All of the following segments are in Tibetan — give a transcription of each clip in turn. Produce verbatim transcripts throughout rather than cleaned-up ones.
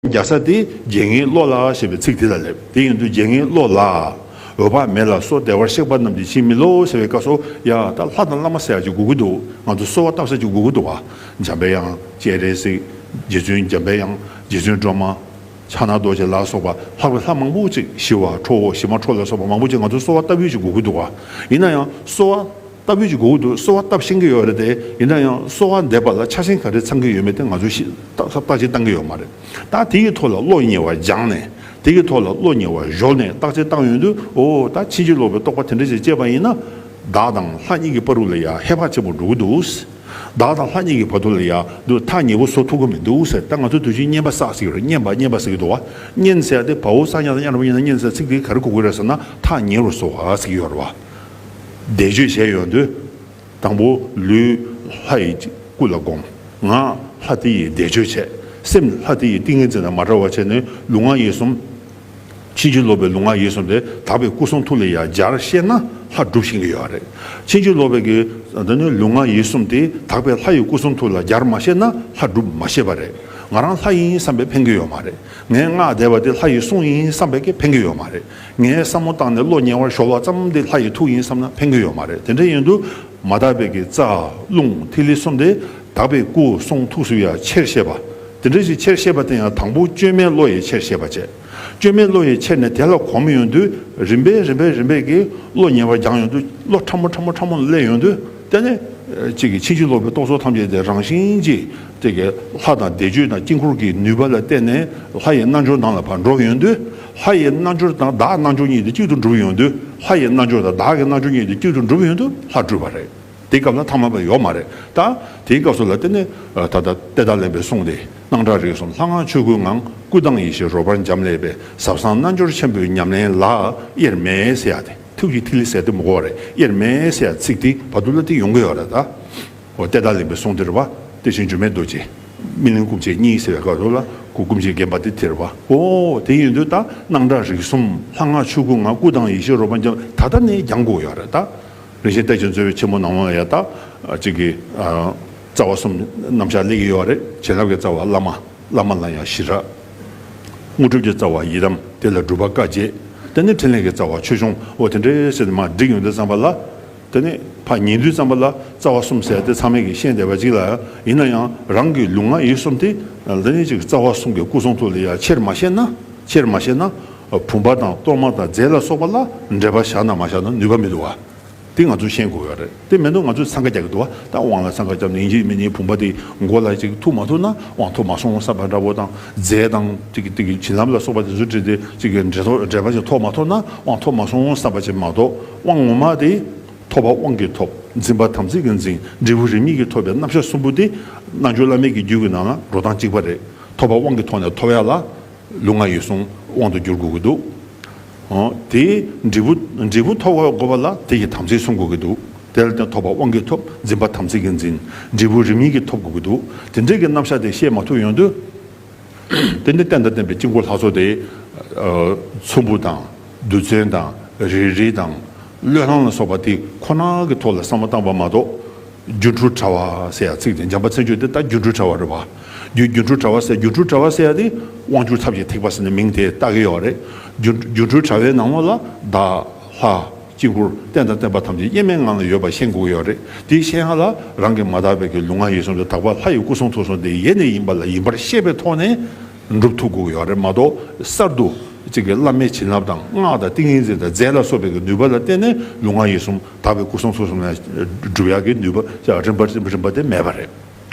རྒྱག་ས་དེ་རྒྱལ་ངའི་བློ་ལ་ཞེས་པའི་ཚིག་དེ་ལ་སླེབས། དེ་ཡིན་དུས་རྒྱལ་ངའི་བློ་ལ། འོད་དཔག་མེད་ལ་སོགས་བདེ་བར་གཤེགས་པ་རྣམས་ཀྱིས་ཕྱིར་མི་བསླུ་ཟེར་བའི་སྐབས་སུ་ཡ་ད་ལྷ་དང་བླ་མ་ཟེར་ཡ་ཅིག་དགོས་ཀྱི་འདུག་ང་ཚོ་གསོལ་བ་བཏབ་ས་ཅིག་དགོས་ཀྱི་འདུག་བ། འཇམ་པའི་དབྱངས་སྤྱན་རས་གཟིགས། རྗེ་བཙུན་འཇམ་པའི་དབྱངས། རྗེ་བཙུན་སྒྲོལ་མ། ཕྱག་ན་རྡོ་རྗེ་ལ་སོགས་པ་ལྷག་པའི་ལྷ་མང་པོ་ཅིག་ཞི་བ་ཁྲོ་བོ་ཞི་མ་ཁྲོ་ལ་སོགས་པ་མང་པོ་ཅིག་ང་ཚོ་གསོལ་བ་བཏབ་ཡུལ་ཅིག་དགོས་ཀྱི་འདུག་བ། ཡིན་ན་ཡང་གསོལ་བ་བཏབ་ཡུལ་ཅིག་དགོས་ཀྱི་འདུག་གསོལ་བ་བཏབ་ཤེས་ཀྱི་ཡོད་རེད་དེ། ཡིན་ན་ཡང་གསོལ་བ་འདེབས་པ་ལ་ཆ་ཤས་ག་རེ་ཚང་གི་ཡོད་མེད་དེ་ང་ཚོ་ཤི་བརྟག་བརྟག་དཔྱད་བཏང་གི་ཡོད་མ་རེད། ད་དེ་ཡི་ཐོག་ལ་བློ་ཉེ་བ་སྦྱངས་ནས། དེ་གི་ཐོག་ལ་བློ་ཉེ་བ་གཞོལ་ནས་བརྟག་དཔྱད་བཏང་ཡོང་དུས། འོ་ད་ཕྱིན་ཅི་ལོག་པའི་རྟོག་པ་དེ་འདྲ་ཞིག་སྐྱེས་པ་ཡིན་ན། བདག་དང་ལྷ་གཉིས་ཀྱི་བར་དུ་ལ་ཡ་ཧེ་བག་ཆེན་པོ་འགྲོ་གི་འདུག་བདག་དང་ལྷ་གཉིས་ཀྱི་བར་དུ་ལ་ཡ་འདུག་ཐག་ཉེ་པོ་བཟོ་ཐུབ་ཀྱི་མི་འདུག་ཟེར། ད་ང་ཚོ་དུས་རྒྱུན་བསྙེན་པ་བསགས་ཟེར་གྱི་རེད། བསྙེན་པ་བསྙེན་པ་ཟེར་གྱི་འདུག་བ། བསྙེན་ཟེར་ཡ་དེ་བའོ་ས་ཉ་དང་ཉ་ར་བ་ཉ་ན་བསྙེན་ཟེར་ཚིག་དེ་ག་རེ་གོ་གི་རེད་ཟེར་ན། ཐག་ཉེ་རུ་བཟོ་བ་ཟེར་གྱི་ཡོད་རེད་བ། བཟླས་བརྗོད་བྱས་ཡོང་དུས། དང་པོ་ལུས་ལྷ་ཡི་སྐུ་ལ་བསྒོམ། ངག་ལྷ་དེ་ཡི་བཟླས་བརྗོད་བྱས། སེམས་ལྷ་དེ་ཡི་ཏིང་ངེ་འཛིན་དང་མ་བྲལ་བ་བྱས་ནས་ལུས་ངག་ཡིད་གསུམ། ཕྱིན་ཅི་ལོག་པའི་ལུས་ངག་ཡིད་གསུམ་དེ་དག་པའི་སྐུ་གསུང་ཐུགས་ལ་ཡང་སྦྱར་ཤེས་ན་ལྷ་སྒྲུབ་ཤེས་ཀྱི་ཡོད་རེད། ཕྱིན་ཅི་ལོག་པའི་གི་འདི་ནི་ལུས་ངག་ཡིད་གསུམ་དེ་དག་པའི་ལྷ་ཡི་སྐུ་གསུང་ཐུགས་ལ་སྦྱར་མ་ཤེས་ན་ལྷ་སྒྲུབ་མ་ཤེས་པ་རེད། ང་རང་ལྷ་ཡིན་བསམ་པས་ཕན་གྱི་ཡོད་མ་རེད། ངའི་སྔགས་བཟླས་པ་དེ་ལྷ་ཡི་གསུང་ཡིན་བསམ་པས་ཀྱི་ཕན་གྱི་ཡོད་མ་རེད། ངའི་བསམ་བློ་བཏང་ནས་བློ་ཉེ་བར་གཞོལ་བ་ཙམ་དེ་ལྷ་ཡི་ཐུགས་ཡིན་བསམ་ན་ཕན་གྱི་ཡོད་མ་རེད། དེ་འདྲ་ཡིན་དུས། མ་དག་པའི་གི་རྩ་རླུང་ཐིག་ལེ་གསུམ་དེ་དག་པའི་སྐུ་གསུང་ཐུགས་སུ་ཡང་ཆེར་བཤད་པ། དེ་འདྲ་ཞིག་ཆེར་བཤད་པ་དེ་ཡང་དང་པོ་བཅོས་མའི་བློ་ཡིས་ཆེར་བཤད་པ་བྱས། བཅོས་མའི་བློ་ཡིས་ཆེར་ནས་དེ་ལ་གོམས་ཡོང་དུས། རིམ་པས་རིམ་པས་རིམ་པས་ཀྱི་བློ་ཉེ་བར་སྦྱངས་ཡོང་དུས། བློ་ཕྲ་མོ་ཕྲ་མོ་ཕྲ་མོ་ལ་སླེབས་ཡོང་དུས། དེ་ནས་གཅིག་གི་ཕྱིན་ཅི་ལོག་པའི་རྟོག་ཚོགས་ཐམས་ཅད་དེ་རང་བཞིན་གྱིས་དེ་གའི་ལྷ་དང་བཟླས་བརྗོད་དང་དཀྱིལ་འཁོར་གྱི་ནུས་པ་ལ་བརྟེན་ནས་ལྷ་ཡི་རྣལ་འབྱོར་ནང་ལ་ཕར་འགྲོ་ཡོང་དུས། ལྷ་ཡི་རྣལ་འབྱོར་དང་བདག་རྣལ་འབྱོར་གཉིས་དེ་གཅིག་ཏུ་འགྲུབ་ཡོང་དུས། ལྷ་ཡི་རྣལ་འབྱོར་དང་བདག་གི་རྣལ་འབྱོར་གཉིས་དེ་གཅིག་ཏུ་འགྲུབ་ཡོང་དུས་ལྷ་སྒྲུབ་པ་རེད། དེའི་སྐབས་ལ་ཐ་མལ་པ་ཡོད་མ་རེད། ད་དེའི་སྐབས་སུ་ལ་དེ་ནི་ད་ལྟ་ཏེ་ད་ལེན་པའི་གསུང་དེ། སྣང་གྲགས་རིག་གསུམ་ལྷ་སྔགས་ཆོས་སྐུའི་ངང་། སྐུ་དང་ཡེ་ཤེས་རོལ་པར་འབྱམས་ཀླས་པའི། ཟབ་གསང་རྣལ་འབྱོར་ཆེན་པོའི་ཉམས་ལེན་ལ། དབྱེར་མེད་ཟེར་ཡ་དེ། ཐུགས་ཀྱི་ཐིག་ལེ་ཟེར་དེ་མི་དགོས་པ་རེད། དབྱེར་མེད་ཟེར་ཡ་ཚིག་དེ་བར་དུ་ལ་དེ་ཡོང་གི་ཡོད་རེད་ད། འོ་ཏེ་ད་ལེན་པའི་གསུང་དེ་རེད་བ། དེ་བཞིན་སྒྱུ་མའི་རྡོ་རྗེ། སྨིན་གླིང་སྐུ་མཆེད་གཉིས་ཟེར་བའི་སྐབས་སུ་ལ་སྐུ་སྐུ་མཆེད་བརྒྱན་པ་དེ་དེ་རེད་བ། འོ་དེ་ཡིན་དུས་ད་སྣང་གྲགས་རིག་གསུམ་ལྷ་སྔགས་ཆོས་སྐུའི་ངང་། སྐུ་དང་ཡེ་ཤེས་རོལ་པར་འབྱམས། ད་ལྟ་ནས་སྦྱང་དགོས་ཡོད་རེད་ད། རིན་ཆེན་གཏེར་ཆེན་མཛོད་པའི་ཆེན་མོ་ནང་ལ་ཡ་ད། གཅིག་གི། རྩ་བ་གསུམ་རྣམ་གཞག་སླེབས་ཀྱི་ཡོད་རེད། བྱིན་རླབས་ཀྱི་རྩ་བ་བླ་མ། བླ་མ་ལ་ཡང་ཞི་རགས། དངོས་གྲུབ་ཀྱི་རྩ་བ་ཡི་དམ། དེ་ལ་སྒྲུབ་པ་བཀའ་བརྒྱད། དེ་ནས་ཕྲིན་ལས་ཀྱི་རྩ་བ་ཆོས་སྐྱོང་། འོ་དེ་འདྲའི་ཟེར་ནས་མར་བསྒྲིགས་ཡོང་དུས་ཙམ་པ་ལ། དེ་ནས་ཕར་ཉན་དུས་ཙམ་པ་ལ་རྩ་བ་གསུམ་ཟེར་དེ་ཚང་མས་ཀྱིས་ཤེས་བསྡད་པ་ཅིག་ལ། ཡིན་ན་ཡང་རང་གི་ལུས་ངག་ཡིད་གསུམ་དེ་དེ་ནས་ཅིག་རྩ་བ་གསུམ་གྱི་སྐུ་གསུང་ཐུགས་ལ་ཡང་ཆེར་མ་བཤད་ན། ཆེར་མ་བཤད་ན། བུམ་པ་དང་གཏོར་མ་དང་རྫས་ལ་སོགས་པ་ལ་འགྲེལ་པ་བཞག་ན་མ་བཞག་ན་ནུས་པ་མི་འདུག་བ། དེ་ང་ཚོས་ཤེས་དགོས་ཡོད་རེད། དེ་མེད་དུས་ང་ཚོས་འཚང་ཁ་རྒྱག་གི་འདུག་བ། ད་དབང་ལ་འཚང་ཁ་བརྒྱབ་ནས་ཡིན་གཅིག་མིན་གཉིས་བུམ་པ་དེ་མགོ་ལ་ཅིག་ཐུག་མ་ཐུག་ན་དབང་ཐོབ་མ་སོང་བསམ་པ་འདྲ་བོ་དང་། རྫས་དང་དེ་གི་དེ་གི་བྱིན་རླབས་ལ་སོགས་པ་དེ་ཚོ་བྲིས་ཏེ་ཅིག་གི་འབྲེལ་ཐོག་འབྲེལ་པ་ཅིག་ཐོབ་མ་ཐུབ་ན་དབང་ཐོབ་མ་སོང་བསམ་པ་ཅིག་མ་གཏོགས། དབང་ངོ་མ་དེ་ཐོབ་པ་དབང་གིས་ཐོབ། འཛིན་པ་དམ་ཚིག་གིས་འཛིན། འབྲས་བུ་རིམ་གཉིས་ཀྱིས་ཐོབ་པའི་རྣམ་གཞག་གསུམ་པོ་དེ་རྣལ་འབྱོར་བླ་མེད་ཀྱི་རྒྱུད་ཀྱི་ནང་ལ་འགྲོ་སྟངས་གཅིག་པ་རེད། ཐོབ་པ་དབང་གིས་ཐོབ་ནས་ཐོབ་ཡ་ལ། ལུས་ངག་ཡིད་གསུམ་དབང་དུ་འགྱུར་དགོས་ཀྱི་འདུག། འོ། དེའི་འབྲས་བུ། འབྲས་བུ་ཐོབ་དགོས་པ་ལ་དེ་ཡི་དམ་ཚིག་བསྲུང་དགོས་ཀྱི་འདུག། དེ་ལ་བརྟེན་ཐོབ་པ་དབང་གིས་ཐོབ། འཛིན་པ་དམ་ཚིག་གིས་འཛིན། འབྲས་བུ་རིམ་གཉིས་ཀྱིས་ཐོབ་དགོས་ཀྱི་འདུག། དེ་འདྲའི་གི་རྣམ་གཞག་དེ་ཤེས་མ་ཐུབ་ཡོང་དུས། དེ་ནི་རྟེན་དང་བརྟེན་པའི་དཀྱིལ་འཁོར་ལྷ་ཚོགས་དེ། ཨ། ཚོམ་བུ་དང་། རྡུལ་ཚོན་དང་། རིལ་རིལ་དང་། བློས་བསླང་ལ་སོགས་པ་དེ་ཁོ་ན་གི་ཐོག་ལ་བསམ་བློ་བཏང་བ་མ་གཏོགས། སྒྱུ་འཕྲུལ་དྲ་བ་ཟེར་ཡ་ཚིག་དེ། འཇམ་དཔལ་མཚན་བརྗོད་དེ་ད་སྒྱུ་འཕྲུལ་དྲ་བ་རེད་བ། སྒྱུ་སྒྱུ་འཕྲུལ་དྲ་བ་ཟེར། སྒྱུ་འཕྲུལ་དྲ་བ་ཟེར་ཡ་དེ་དབང་སྒྱུར་ཐབས་ཀྱི་ཐེག་པ་ཟེར་ནས་མིང་དེ་བཏགས་ཀྱི་ཡོད་རེད། སྒྱུ་སྒྱུ་འཕྲུལ་དྲ་བའི་ནང་ལོགས་ལ་བདག་ལྷ་དཀྱིལ་འཁོར་རྟེན་དང་བརྟེན་པ་ཐམས་ཅད་དབྱེར་མེད་ངང་ལ་ཡོད་པ་ཤེས་དགོས་ཀྱི་ཡོད་རེད། དེ་ཤེས་ཡ་ལ་རང་གི་མ་དག་པའི་གི་ལུས་ངག་ཡིད་གསུམ་དེ་དག་པ་ལྷ་ཡི་སྐུ་གསུང་ཐུགས་གསུམ་དེ་ཡེ་ནས་ཡིན་པ་ལ་ཡིན་པར་ཤེས་པའི་ཐོག་ནས། འགྲུབ་ཐུབ་དགོས་ཡོད་རེད་མ་གཏོགས། གསར་དུ་གཅིག་གི་བླ་མའི་བྱིན་རླབས་དང་སྔགས་དང་ཏིང་ངེ་འཛིན་དང་རྫས་ལ་སོགས་པའི་གི་ནུས་པ་ལ་བརྟེན་ནས་ལུས་ངག་ཡིད་གསུམ་དག་པའི་སྐུ་གསུང་ཐུགས་གསུམ་ལ་སྒྲུབ་ཡག་གི་ནུས་པ་རིམ་པ་རིམ་པ་དེ་མེད་པ་རེད།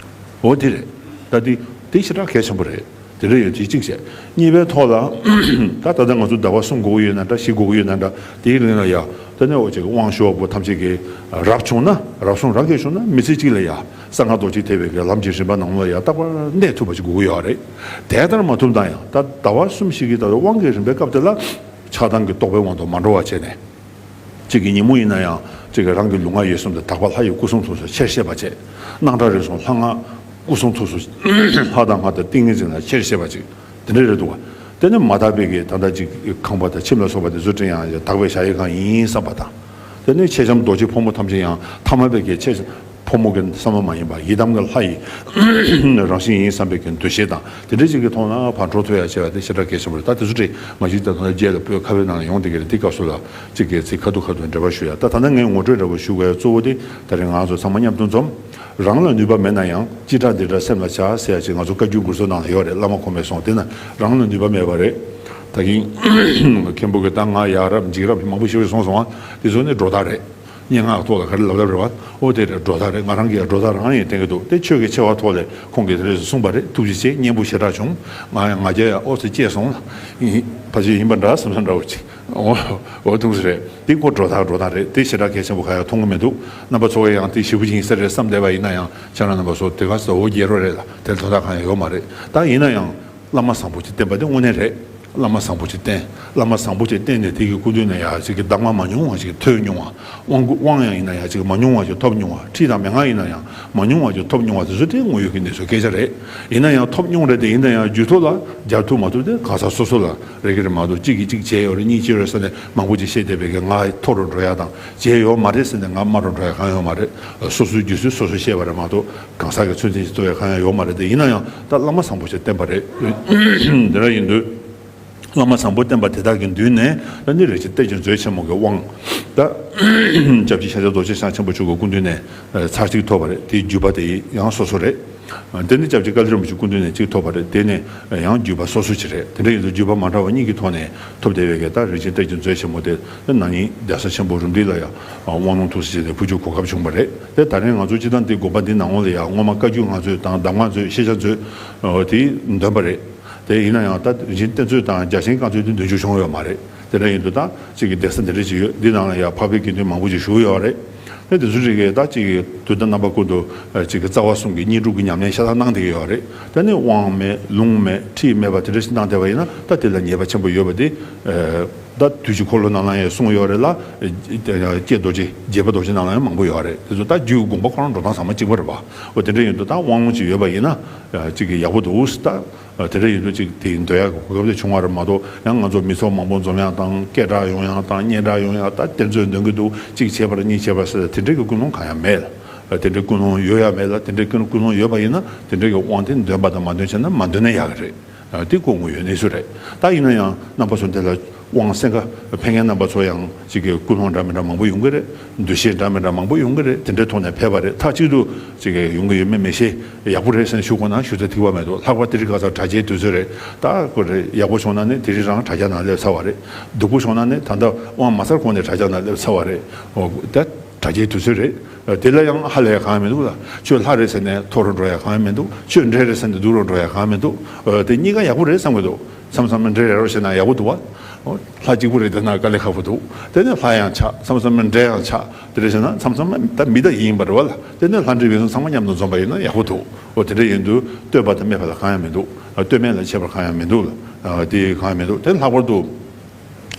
འོ་དེ་རེད། ད་དེ་དེ་ཞེ་དྲག་གལ་ཆེན་པོ་རེད། དེ་འདྲ་ཡོད་དེ་གཅིག་བྱས། གཉིས་པའི་ཐོག་ལ། ད་ད་ལྟ་ང་ཚོ་ཟླ་བ་གསུམ་དགོས་ཀྱི་ཡོད་ན་འདྲ། བཞི་དགོས་ཀྱི་ཡོད་ན་འདྲ། དེའི་རིང་ལ་ཡ། དེ་ནས་འོ་ཅིག་དབང་ཞུ་བ་པོ་ཐམས་ཅད་ཀྱིས་རབ་བྱུང་ན། རབ་བྱུང་རབ་རྒྱས་བྱུང་ན་མི་ཚེ་གཅིག་ལ་ཡ། གསང་སྔགས་རྡོ་རྗེ་ཐེག་པའི་གི་ལམ་གྱི་རིམ་པ་ནང་ལ་ཡང་རྟག་པར་གནས་ཐུབ་པ་ཅིག་དགོས་ཀྱི་ཡོད་རེད། དེ་ལྟར་མ་ཐུབ་ན་ཡང་ད་ཟླ་བ་གསུམ་ཞིག་གི་ད་དབང་གི་རིམ་པའི་སྐབས་དེ་ལ་ཆགས་སྡང་གི་རྟོག་པའི་དབང་དུ་མ་འགྲོ་བ་བྱས་ནས། གཅིག་གི་ཉིན་མོ་ཡིན་ན་ཡང་གཅིག་གི་རང་གི་ལུས་ངག་ཡིད་གསུམ་དེ་དག་པ་ལྷ་ཡི་སྐུ་གསུང་ཐུགས་སུ་ཆེར་བཤད་པ་བྱས། སྣང་གྲགས་རིག་གསུམ་ལྷ་སྔགས་སྐུ་གསུང་ཐུགས་སུ། ལྷ་དང་སྔགས་དང་ཏིང་ངེ་འཛིན་ལ་ཆེར་བཤད་པ་ཅིག། དེ་འདྲ་རེད་འདུག་བ། དེ་ནི་མ་དག་པའི་གི་ད་ལྟ་ཅིག་ཁང་པ་དང་ཁྱིམ་ལ་སོགས་པ་དེ་ཚོ་བྲིས་ཡང་དག་པའི་ཞྭ་ཡི་སྒང་ཡིན་བསམ་པ་དང་། དེ་ནི་མཆེད་ལྕམ་རྡོ་རྗེ་ཕོ་མོ་ཐམས་ཅད་ཡང་ཐ་མལ་པའི་གི་མཆེད། ཕོ་མོ་གི་བསམ་བློ་མ་ཡིན་པ་ཡི་དམ་གྱི་ལྷ་ཡི་རང་བཞིན་ཡིན་བསམ་པའི་གི་འདུ་ཤེས་དང་དེ་འདྲ་ཅིག་གི་ཐོག་ན་ཕར་འགྲོ་ཐུབ་ཡ་བྱས་པ་དེ་ཞེ་དྲག་གལ་ཆེན་པོ་རེད། ད་དེ་ཚོ་དེ་མ་གཞི་ད་དུང་རྗེས་ལ་བོད་ཁ་བའི་ནང་ལ་ཡོང་བསྡད་ཀྱི་རེད། དེ་སྐབས་སུ་ལ་ཅིག་གི་ཚིག་ཁ་ཐུག་ཁ་ཐུག་འགྲེལ་པ་ཞུ་ཡ། ད་ད་ལྟ་ངས་ངོ་སྤྲོད་འདྲ་པོ་ཞུ་དགོས་ཡ་གཙོ་བོ་དེ་ད་རེས་ང་ཚོ་ཚང་མ་མཉམ་དུ་འཛོམས། རང་ལ་ནུས་པ་མེད་ན་ཡང་ཅི་དྲག་འདི་དྲག་སེམས་ལ་བྱ་ཟེར་ཡ་ཅིག་ང་ཚོ་བཀའ་བརྒྱུད་མགུར་མཚོ་ནང་ལ་ཡོད་རེད། བླ་མ་ཁོ་མས་གསུངས། དེ་ན་རང་ལ་ནུས་པ་མེད་པ་རེད། ད་གིན་མཁན་པོ་གི་ད་ང་ཡ་རབས་འཇིགས་རབས་མང་པོ་ཞིག་གསུངས་སོང་ཨ། དེ་ཚོ་ནི་སྒྲོ་བཏགས་རེད། སྙན་ངག་ཐོག་ལ་ག་རེ་ལབ་ལབ་རེད་བ། ཨོ་དེ་རེད་སྒྲོ་བཏགས་རེད། ང་རང་གིས་ཡང་སྒྲོ་བཏགས་རང་ཡིན་བསྟན་གྱི་འདུག་དེ་ཆོས་ཀྱི་ཆེ་བ་ཐོག་ལས་ཁོང་གིས་དེ་རེད་གསུངས་པ་རེད། ཐུགས་རྗེ་ཆེ། སྙན་པོ་ཞེ་དྲག་བྱུང་། ང་ཡང་ང་རྒྱལ་ཡང་ཨོ་ཙི་སྐྱེས་སོང་ལ། ཕལ་ཆེར་ཡིན་པ་འདྲ་བསམ་བསམ་འདྲ་བོ་ཅིག་ཨོ་ཨོ་ཐུགས་སུ་རེད། དེ་ཁོ་སྒྲོ་བཏགས་སྒྲོ་བཏགས་རེད། དེ་ཞེ་དྲག་གལ་ཆེན་པོ་ག་ཡང་མཐོང་གི་མི་འདུག་རྣམ་པ་ཚོ་ཡང་དེ་ཞེ་པོ་ཅིག་ཡིན་ས་རེད་བསམ་བསྡད་པ་ཡིན་ན་ཡང་ཁྱེད་རང་རྣམ་པ་ཚོ་དེ་ག་ས་འོ་བརྒྱལ་རོགས་རེད་ལ། དེར་དོན་དག་གང་ཡང་ཡོད་མ་རེད། ད་ཡིན་ན་ཡང་བླ་མ་བཟང་པོ་ཅིག་བསྟེན་པ་དེ་དངོས་གནས་རེད། བླ་མ་བཟང་པོ་ཅིག་བསྟེན། བླ་མ་བཟང་པོ་ཅིག་བསྟེན་ནས་དེ་གི་སྐུ་མདུན་ནས་ཡང་ཅིག་གི་གདམས་ངག་མ་ཉུང་བ་ཅིག་ཐོས་མྱོང་བ། དབང་དབང་ཡང་ཡིན་ན་ཡང་ཅིག་མ་ཉུང་བ་ཅིག་ཐོབ་མྱོང་བ། ཁྲིད་དང་མན་ངག་ཡིན་ན་ཡང་མ་ཉུང་བ་ཅིག་ཐོབ་མྱོང་བ་དེ་ཚོ་དེ་དངོས་ཡོད་ཀྱི་གནས་ཚུལ་སྐད་ཆ་རེད། ཡིན་ན་ཡང་ཐོབ་མྱོང་རེད་དེ་ཡིན་ན་ཡང་རྒྱུད་ཐོག་ལ་སྦྱར་ཐུབ་མ་ཐུབ་དེ་གང་ཟག་སོ་སོ་ལ་རེ་གི་རེད་མ་གཏོགས་གཅིག་གིས་གཅིག་བྱས་ཡོད་རེད་གཉིས་བྱས་ཡོད་རེད་ཟེར་ནས་མང་པོ་ཅིག་བཤད་བསྡད་པའི་གི་ང་མཐོ་རུ་འགྲོ་ཡ་དང་བྱས་ཡོད་མ་རེད་ཟེར་ནས་ང་དམའ་རུ་འགྲོ་ཡ་གང་ཡོད་མ་རེད། སོ་སོའི་རྒྱུད་ཚོད་སོ་སོས་བཤད་པ་རེད་མ་གཏོགས་གང་ཟག་གི་ཚོད་འཛིན་ཞིག་གཏོང་ཡ་གང་ཡང་ཡོད་མ་རེད་དེ། ཡིན་ན་ཡང་ད་བླ་མ་བཟང་པོ་ཞིག་བསྟེན་པ་རེད། དེ་འདྲ་ཡིན་དུས། བླ་མ་བཟང་པོ་བསྟེན་པ་དེ་དག་གི་མདུན་ནས་ད་ནི་རིན་ཆེན་གཏེར་གྱི་མཛོད་ཆེན་མོ་གི་དབང་། ད་སྐྱབས་རྗེ་ཤཱཀྱ་རྡོ་རྗེ་འཆང་ཆེན་པོ་མཆོག་གི་སྐུ་མདུན་ནས་ཚར་གཅིག་ཐོབ་པ་རེད། དེའི་བརྒྱུད་པ་དེ་ཡང་སོ་སོ་རེད། དེ་ནི་སྐྱབས་རྗེ་ཀ་ལི་རིན་པོ་ཆེ་སྐུ་མདུན་ནས་གཅིག་ཐོབ་པ་རེད། དེ་ནས་ཡང་བརྒྱུད་པ་སོ་སོ་ཅིག་རེད། དེ་འདྲ་ཡིན་དུས་བརྒྱུད་པ་མ་འདྲ་བ་གཉིས་ཀྱི་ཐོག་ནས་ཐོབ་བསྡད་པའི་གི་ད་རིན་ཆེན་གཏེར་གྱི་མཛོད་ཆེན་མོ་དེ་ན་ནིང་གདན་ས་ཆེན་པོ་རུམ་བཏེག་ལ་ཡང་དབང་ལུང་ཐུགས་སྲས་བྱས་ནས་ཕུལ་རྒྱུ་གོ་སྐབས་བྱུང་བ་རེད། དེ་ད་རིང་ང་ཚོ་སྤྱི་བཏང་འདི་དགོན་པ་འདི་ནང་ལོགས་ལ་ཡང་སྔོན་མ་བཀའ་བརྒྱུད་བསྔགས་མཛོད་དང་གདམས་ངག་མཛོད་ཤེས་བྱ་མཛོད་དེ་འདོན་པ་རེད། དེ་ཡིན་ན་ཡང་ད་རིན་ཆེན་གཏེར་མཛོད་དང་རྒྱ་ཆེན་བཀའ་མཛོད་དེ་འདོན་རྒྱུ་བྱུང་ཡོད་མ་རེད། དེ་འདྲ་ཡིན་དུས་ད་གཅིག་གི་གདན་ས་འདི་འདྲ་ཅིག་ཡོད། འདི་ནང་ལ་ཡང་འཕགས་པའི་དགེ་འདུན་མང་པོ་ཅིག་བཞུགས་ཡོད་རེད། དེ་དེ་ཚོ་རིགས་ཀྱི་ད་གཅིག་གི་དུས་དང་རྣམ་པ་ཀུན་ཏུ་གཅིག་གི་རྩ་བ་གསུམ་གྱི་བསྙེན་སྒྲུབ་ཀྱི་ཉམས་ལེན་ཤ་སྟག་གནང་བསྡད་ཀྱི་ཡོད་རེད། ད་ནི་དབང་མེད་ལུང་མེད་ཁྲིད་མེད་པ་དེ་འདྲ་ཞིག་གནང་བསྡད་པ་ཡིན་ན་ད་དེ་ལ་ཉེས་པ་ཆེན་པོ་ཡོད་པ་དེ། ད་དུས་ཀྱི་འཁོར་ལོ་ནང་ལ་ཡང་གསུངས་ཡོད་རེད་ལ། ཀྱེ་རྡོ་རྗེ་རྗེ་དཔལ་རྡོ་རྗེ་ནང་ལ་ཡང་མང་པོ་ཡོད་རེད། དེ་ཚོ་ད་རྒྱུད་དགོངས་པ་ཁོ་རང་འགྲོ་སྟངས་ཚང་མ་གཅིག་པ་རེད་པ། འོ་དེ་འདྲ་ཡིན་དུས་ད་དབང་ལུང་ཅིག་ཡོད་པ་ཡིན་ན་གཅིག་གི་ཡག་པོ་འདུག་ད། དེ་འདྲ་ཡིན་དུས་གཅིག་དེ་འདོན་ཡག་གི་གོ་སྐབས་དེ་བྱུང་བ་རེད་མ་གཏོགས་ཡང་ང་ཚོ་མི་ཚོགས་མང་པོ་འཛོམས་ཡག་དང་སྐད་གྲགས་ཡོང་ཡག་དང་སྙན་གྲགས་ཡོང་ཡག་ད་གཏེར་མཛོད་འདོན་གྱི་འདུག་གཅིག་བྱས་པ་རེད་གཉིས་བྱས་པ་ཟེར་དེ་འདྲའི་གི་ཀུན་སློང་གང་ཡང་མེད་ལ། དེ་འདྲའི་ཀུན་སློང་ཡོད་ཡག་མེད་ལ། དེ་འདྲའི་ཀུན་ཀུན་སློང་ཡོད་པ་ཡིན་ན་དེ་འདྲའི་གི་དབང་དེ་འདོན་པ་དང་མ་འདོན་བྱས་ན་མ་འདོན་ན་ཡག་གི་རེད། དེ་ཁོ་དངོས་ཡོད་གནས་ཚུལ་རེད། ད་ཡིན་ན་ཡང་རྣམ་པ་ཚོ་འདི་ལ་དབང་གསན་ཁ་ཕེབས་མཁན་རྣམ་པ་ཚོ་ཡང་གཅིག་གི་ཀུན་སློང་འདྲ་མི་འདྲ་མང་པོ་ཡོང་གི་རེད། འདུ་ཤེས་འདྲ་མི་འདྲ་མང་པོ་ཡོང་གི་རེད། དེ་འདྲའི་ཐོག་ནས་ཕེབས་པ་རེད། མཐའ་གཅིག་ཏུ་གཅིག་གི་ཡོང་གི་ཡོད་མེད་མི་ཤེས། ཡག་པོ་རེད་ཟེར་ནས་ཞུ་དགོས་ན་ཞུ་ཚོད་ཐིག་པ་མེད་འདུག་ལྷག་པར་དེ་རིང་ཁ་སང་དྲ་རྒྱའི་དུས་ཚོད་རེད། ད་ཁོ་རེ་ཡག་པོ་བྱུང་ན་ནི་དེ་རིང་རང་དྲ་རྒྱ་ནང་སླེབས་ཚར་བ་རེད། སྡུག་པོ་བྱུང་ན་ནི་ད་ལྟ་དབང་མ་ཚར་གོང་ནས་དྲ་རྒྱ་ནང་སླེབས་ཚར་བ་རེད། འོ་ད་དྲ་རྒྱའི་དུས་ཚོད་རེད། དེ་ལ་ཡང་ཧ་ལས་གང་ཡང་མི་འདུག་ལ། ཁྱོད་ལྷ་རེད་ཟེར་ནས་མཐོ་རུ་འགྲོ་ཡ་གང་ཡང་མི་འདུག་ཁྱོད་འདྲེ་རེད་ཟེར་ནས་སྡུག་རུ་འགྲོ་ཡ་གང་ཡང་མི་འདུག་འོ་དེ་གཉིས་ཀ་ཡག་པོ་རེད་བསམ་གི་འདུག་མཚམས་མཚམས་འདྲེ་རེད་རོ་བྱས་ན་ཡག་པོ་འདུག་བ། ལྷ་གཅིག་པུ་རེད་བསྡད་ན་དཀའ་ལས་ཁག་པོ་འདུག་དེ་ནས་ལྷ་ཡང་ཆགས། མཚམས་མཚམས་འདྲེ་ཡང་ཆགས། དེ་འདྲ་བྱས་ན་མཚམས་མཚམས་ད་མི་དང་ཡིན་པ་རེད་བ་ལ། དེ་ནས་ལྷ་འདྲེ་ཡོད་ཚང་མ་མཉམ་དུ་འཛོམས་པ་ཡིན་ན་ཡག་པོ་འདུག་འོ་དེ་འདྲ་ཡིན་དུས་བསྟོད་པ་དང་སྨད་པ་ལ་གང་ཡང་མི་འདུག་བསྟོད་སྨད་ལ་ཁྱད་པར་གང་ཡང་མི་འདུག་ལ། དེ་གང་ཡང་མི་འདུག་དེ་ལྷག་པར་དུ།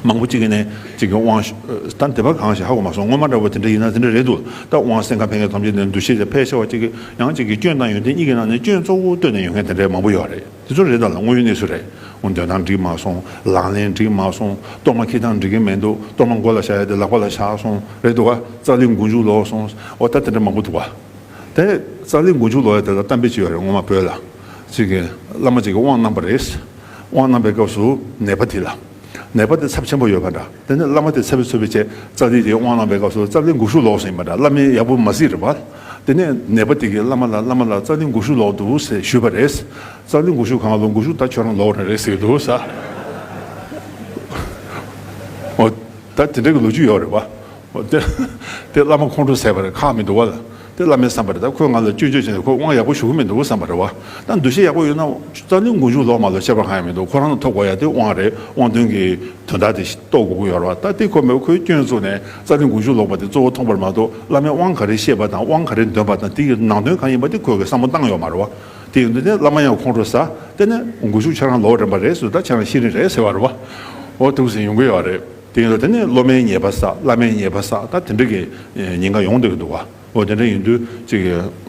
མང་པོ་གཅིག་གིས་ནས་གཅིག་གི་དབང་ཞུ། ད་དེ་བ་གང་ཞིག་ཧ་གོ་མ་སོང་། སྔོན་མ་འདྲ་བོ་དེ་འདྲ་ཡིན་ན་དེ་འདྲ་རེད་འདུག་ད་དབང་གསན་ཁ་ཕེབས་མཁན་ཐམས་ཅད་ནས་འདུ་ཤེས་དེ་ཕལ་ཆེ་བ་གཅིག་གི་ཡང་གཅིག་གི་སྐྱོན་དང་ཡོན་ཏན་གཉིས་ཀྱི་ནང་ནས་སྐྱོན་གཙོ་བོ་བཏོན་ནས་ཡོང་མཁན་དེ་འདྲ་མང་པོ་ཡོད་རེད། དེ་ཚོ་རེད་ད་ལ་དངོས་ཡོད་གནས་ཚུལ་རེད། འོ་འདོན་སྟངས་འགྲིག་མ་སོང་། ལག་ལེན་འགྲིག་མ་སོང་། གཏོར་མ་འཁྱེར་སྟངས་འགྲིག་གི་མི་འདུག་གཏོར་མ་མགོ་ལ་བཞག་ཡ་དེ་ལག་པ་ལ་བཞག་སོང་རེད་འདུག་ག་རྩ་ལས་མགོ་མཇུག་ལོག་སོང་། འོ་ད་དེ་འདྲ་མང་པོ་འདུག་ག་དེ་རྩ་ལས་མགོ་མཇུག་ལོག་ཡ་དེ་ལ་གཏམ་དཔེ་ཅིག་ཡོད་རེད། སྔོན་མ་བོད་ལ་གཅིག་གི་བླ་མ་གཅིག་གིས་དབང་གནང་བ་རེད། དབང་གནང་པའི་སྐབས་སུ་ནད་པ་དེ་ལ། ནད་པ་དེ་ཚབས་ཆེན་པོ་ཡོད་པ་འདྲ། དེ་ནས་བླ་མ་དེ་ཚབ་ཚུབ་པའི་ཆེད་རྩ་ལས་དེའི་དབང་གནང་པའི་སྐབས་སུ་རྩ་ལས་མགོ་གཞུག་ལོག་སོང་ཡིན་པ་འདྲ། བླ་མས་ཡག་པོ་མ་གཟིགས་རེད་པ། དེ་ནས་ནད་པ་དེ་གིས་བླ་མ་ལ་བླ་མ་ལགས་རྩ་ལས་མགོ་གཞུག་ལོག་འདུག་ཟེར་ཞུས་པ་རེད། རྩ་ལས་མགོ་གཞུག་གང་ལོག་མགོ་གཞུག་ད་ཁྱོད་རང་ལོག་རེད་རེད་ཟེར་གྱི་འདུག་ས། འོ། ད་དེ་འདྲ་གི་ལོ་རྒྱུས་ཡོད་རེད་པ། འོ་དེ། དེ་བླ་མ་ཁོང་ཁྲོ་ཟ་བ་རེད། ཁག་མི་འདུག་བ་ལ། དེ་བླ་མས་བསམ་པ་རེད། ད་ཁོས་ང་ལ་སྐྱོན་བརྗོད་བྱས་ནས་ཁོས་དབང་ཡག་པོ་ཞུ་གི་མི་འདུག་བསམ་པ་རེད་བ། ད་འདུ་ཤེས་ཡག་པོ་ཡོད་ན་རྩ་ལས་མགོ་མཇུག་ལོག་མ་ལོག་ཁྱད་པར་གང་ཡང་མི་འདུག་ཁོ་རང་ལ་ཐོབ་དགོས་ཡ་དེ་དབང་རེད། དབང་དོན་གྱི་དོན་དག་དེ་རྟོགས་དགོས་ཀྱི་ཡོད་རེད་བ། ད་དེ་ཁོ་མེད་ཁོས་སྐྱོན་བཙུགས་ནས་རྩ་ལས་མགོ་མཇུག་ལོག་པ་དེ་གཙོ་བོ་མཐོང་བ་རེད་མ་གཏོགས་བླ་མས་དབང་ག་རེ་བཤད་པ་དང་དབང་ག་རེ་འདོན་པ་དང་དེ་ཡི་ནང་དོན་གང་ཡིན་པ་དེ་ཁོས་གི་བསམ་བློ་བཏང་ཡོད་མ་རེད་བ། དེ་ཡིན་དུས་དེ་བླ་མ་ཡང་ཁོང་ཁྲོ་ཟ། དེ་ནས་མགོ་མཇུག་ཁྱེད་རང་ལོག་རན་པ་རེད་ཟེར། ད་ཁྱེད་རང་ཤེས་རིག་རེད་ཟེར་བ་རེད་བ། འོ་དེ་འདྲ་ཡོང་གི་ཡོད་རེད། དེ་ཡིན་དུས་དེ་ནས་སློབ་མའི་ཉེས་པ་བསགས། བླ་མའི་ཉེས་པ་བསགས། ད་དེ་འདྲ་གི་ཉེན་ཁ་ཡོང་བསྡད་ཀྱི་འདུག་བ། འོ་དེ་འདྲ་ཡིན་དུས་ཅིག་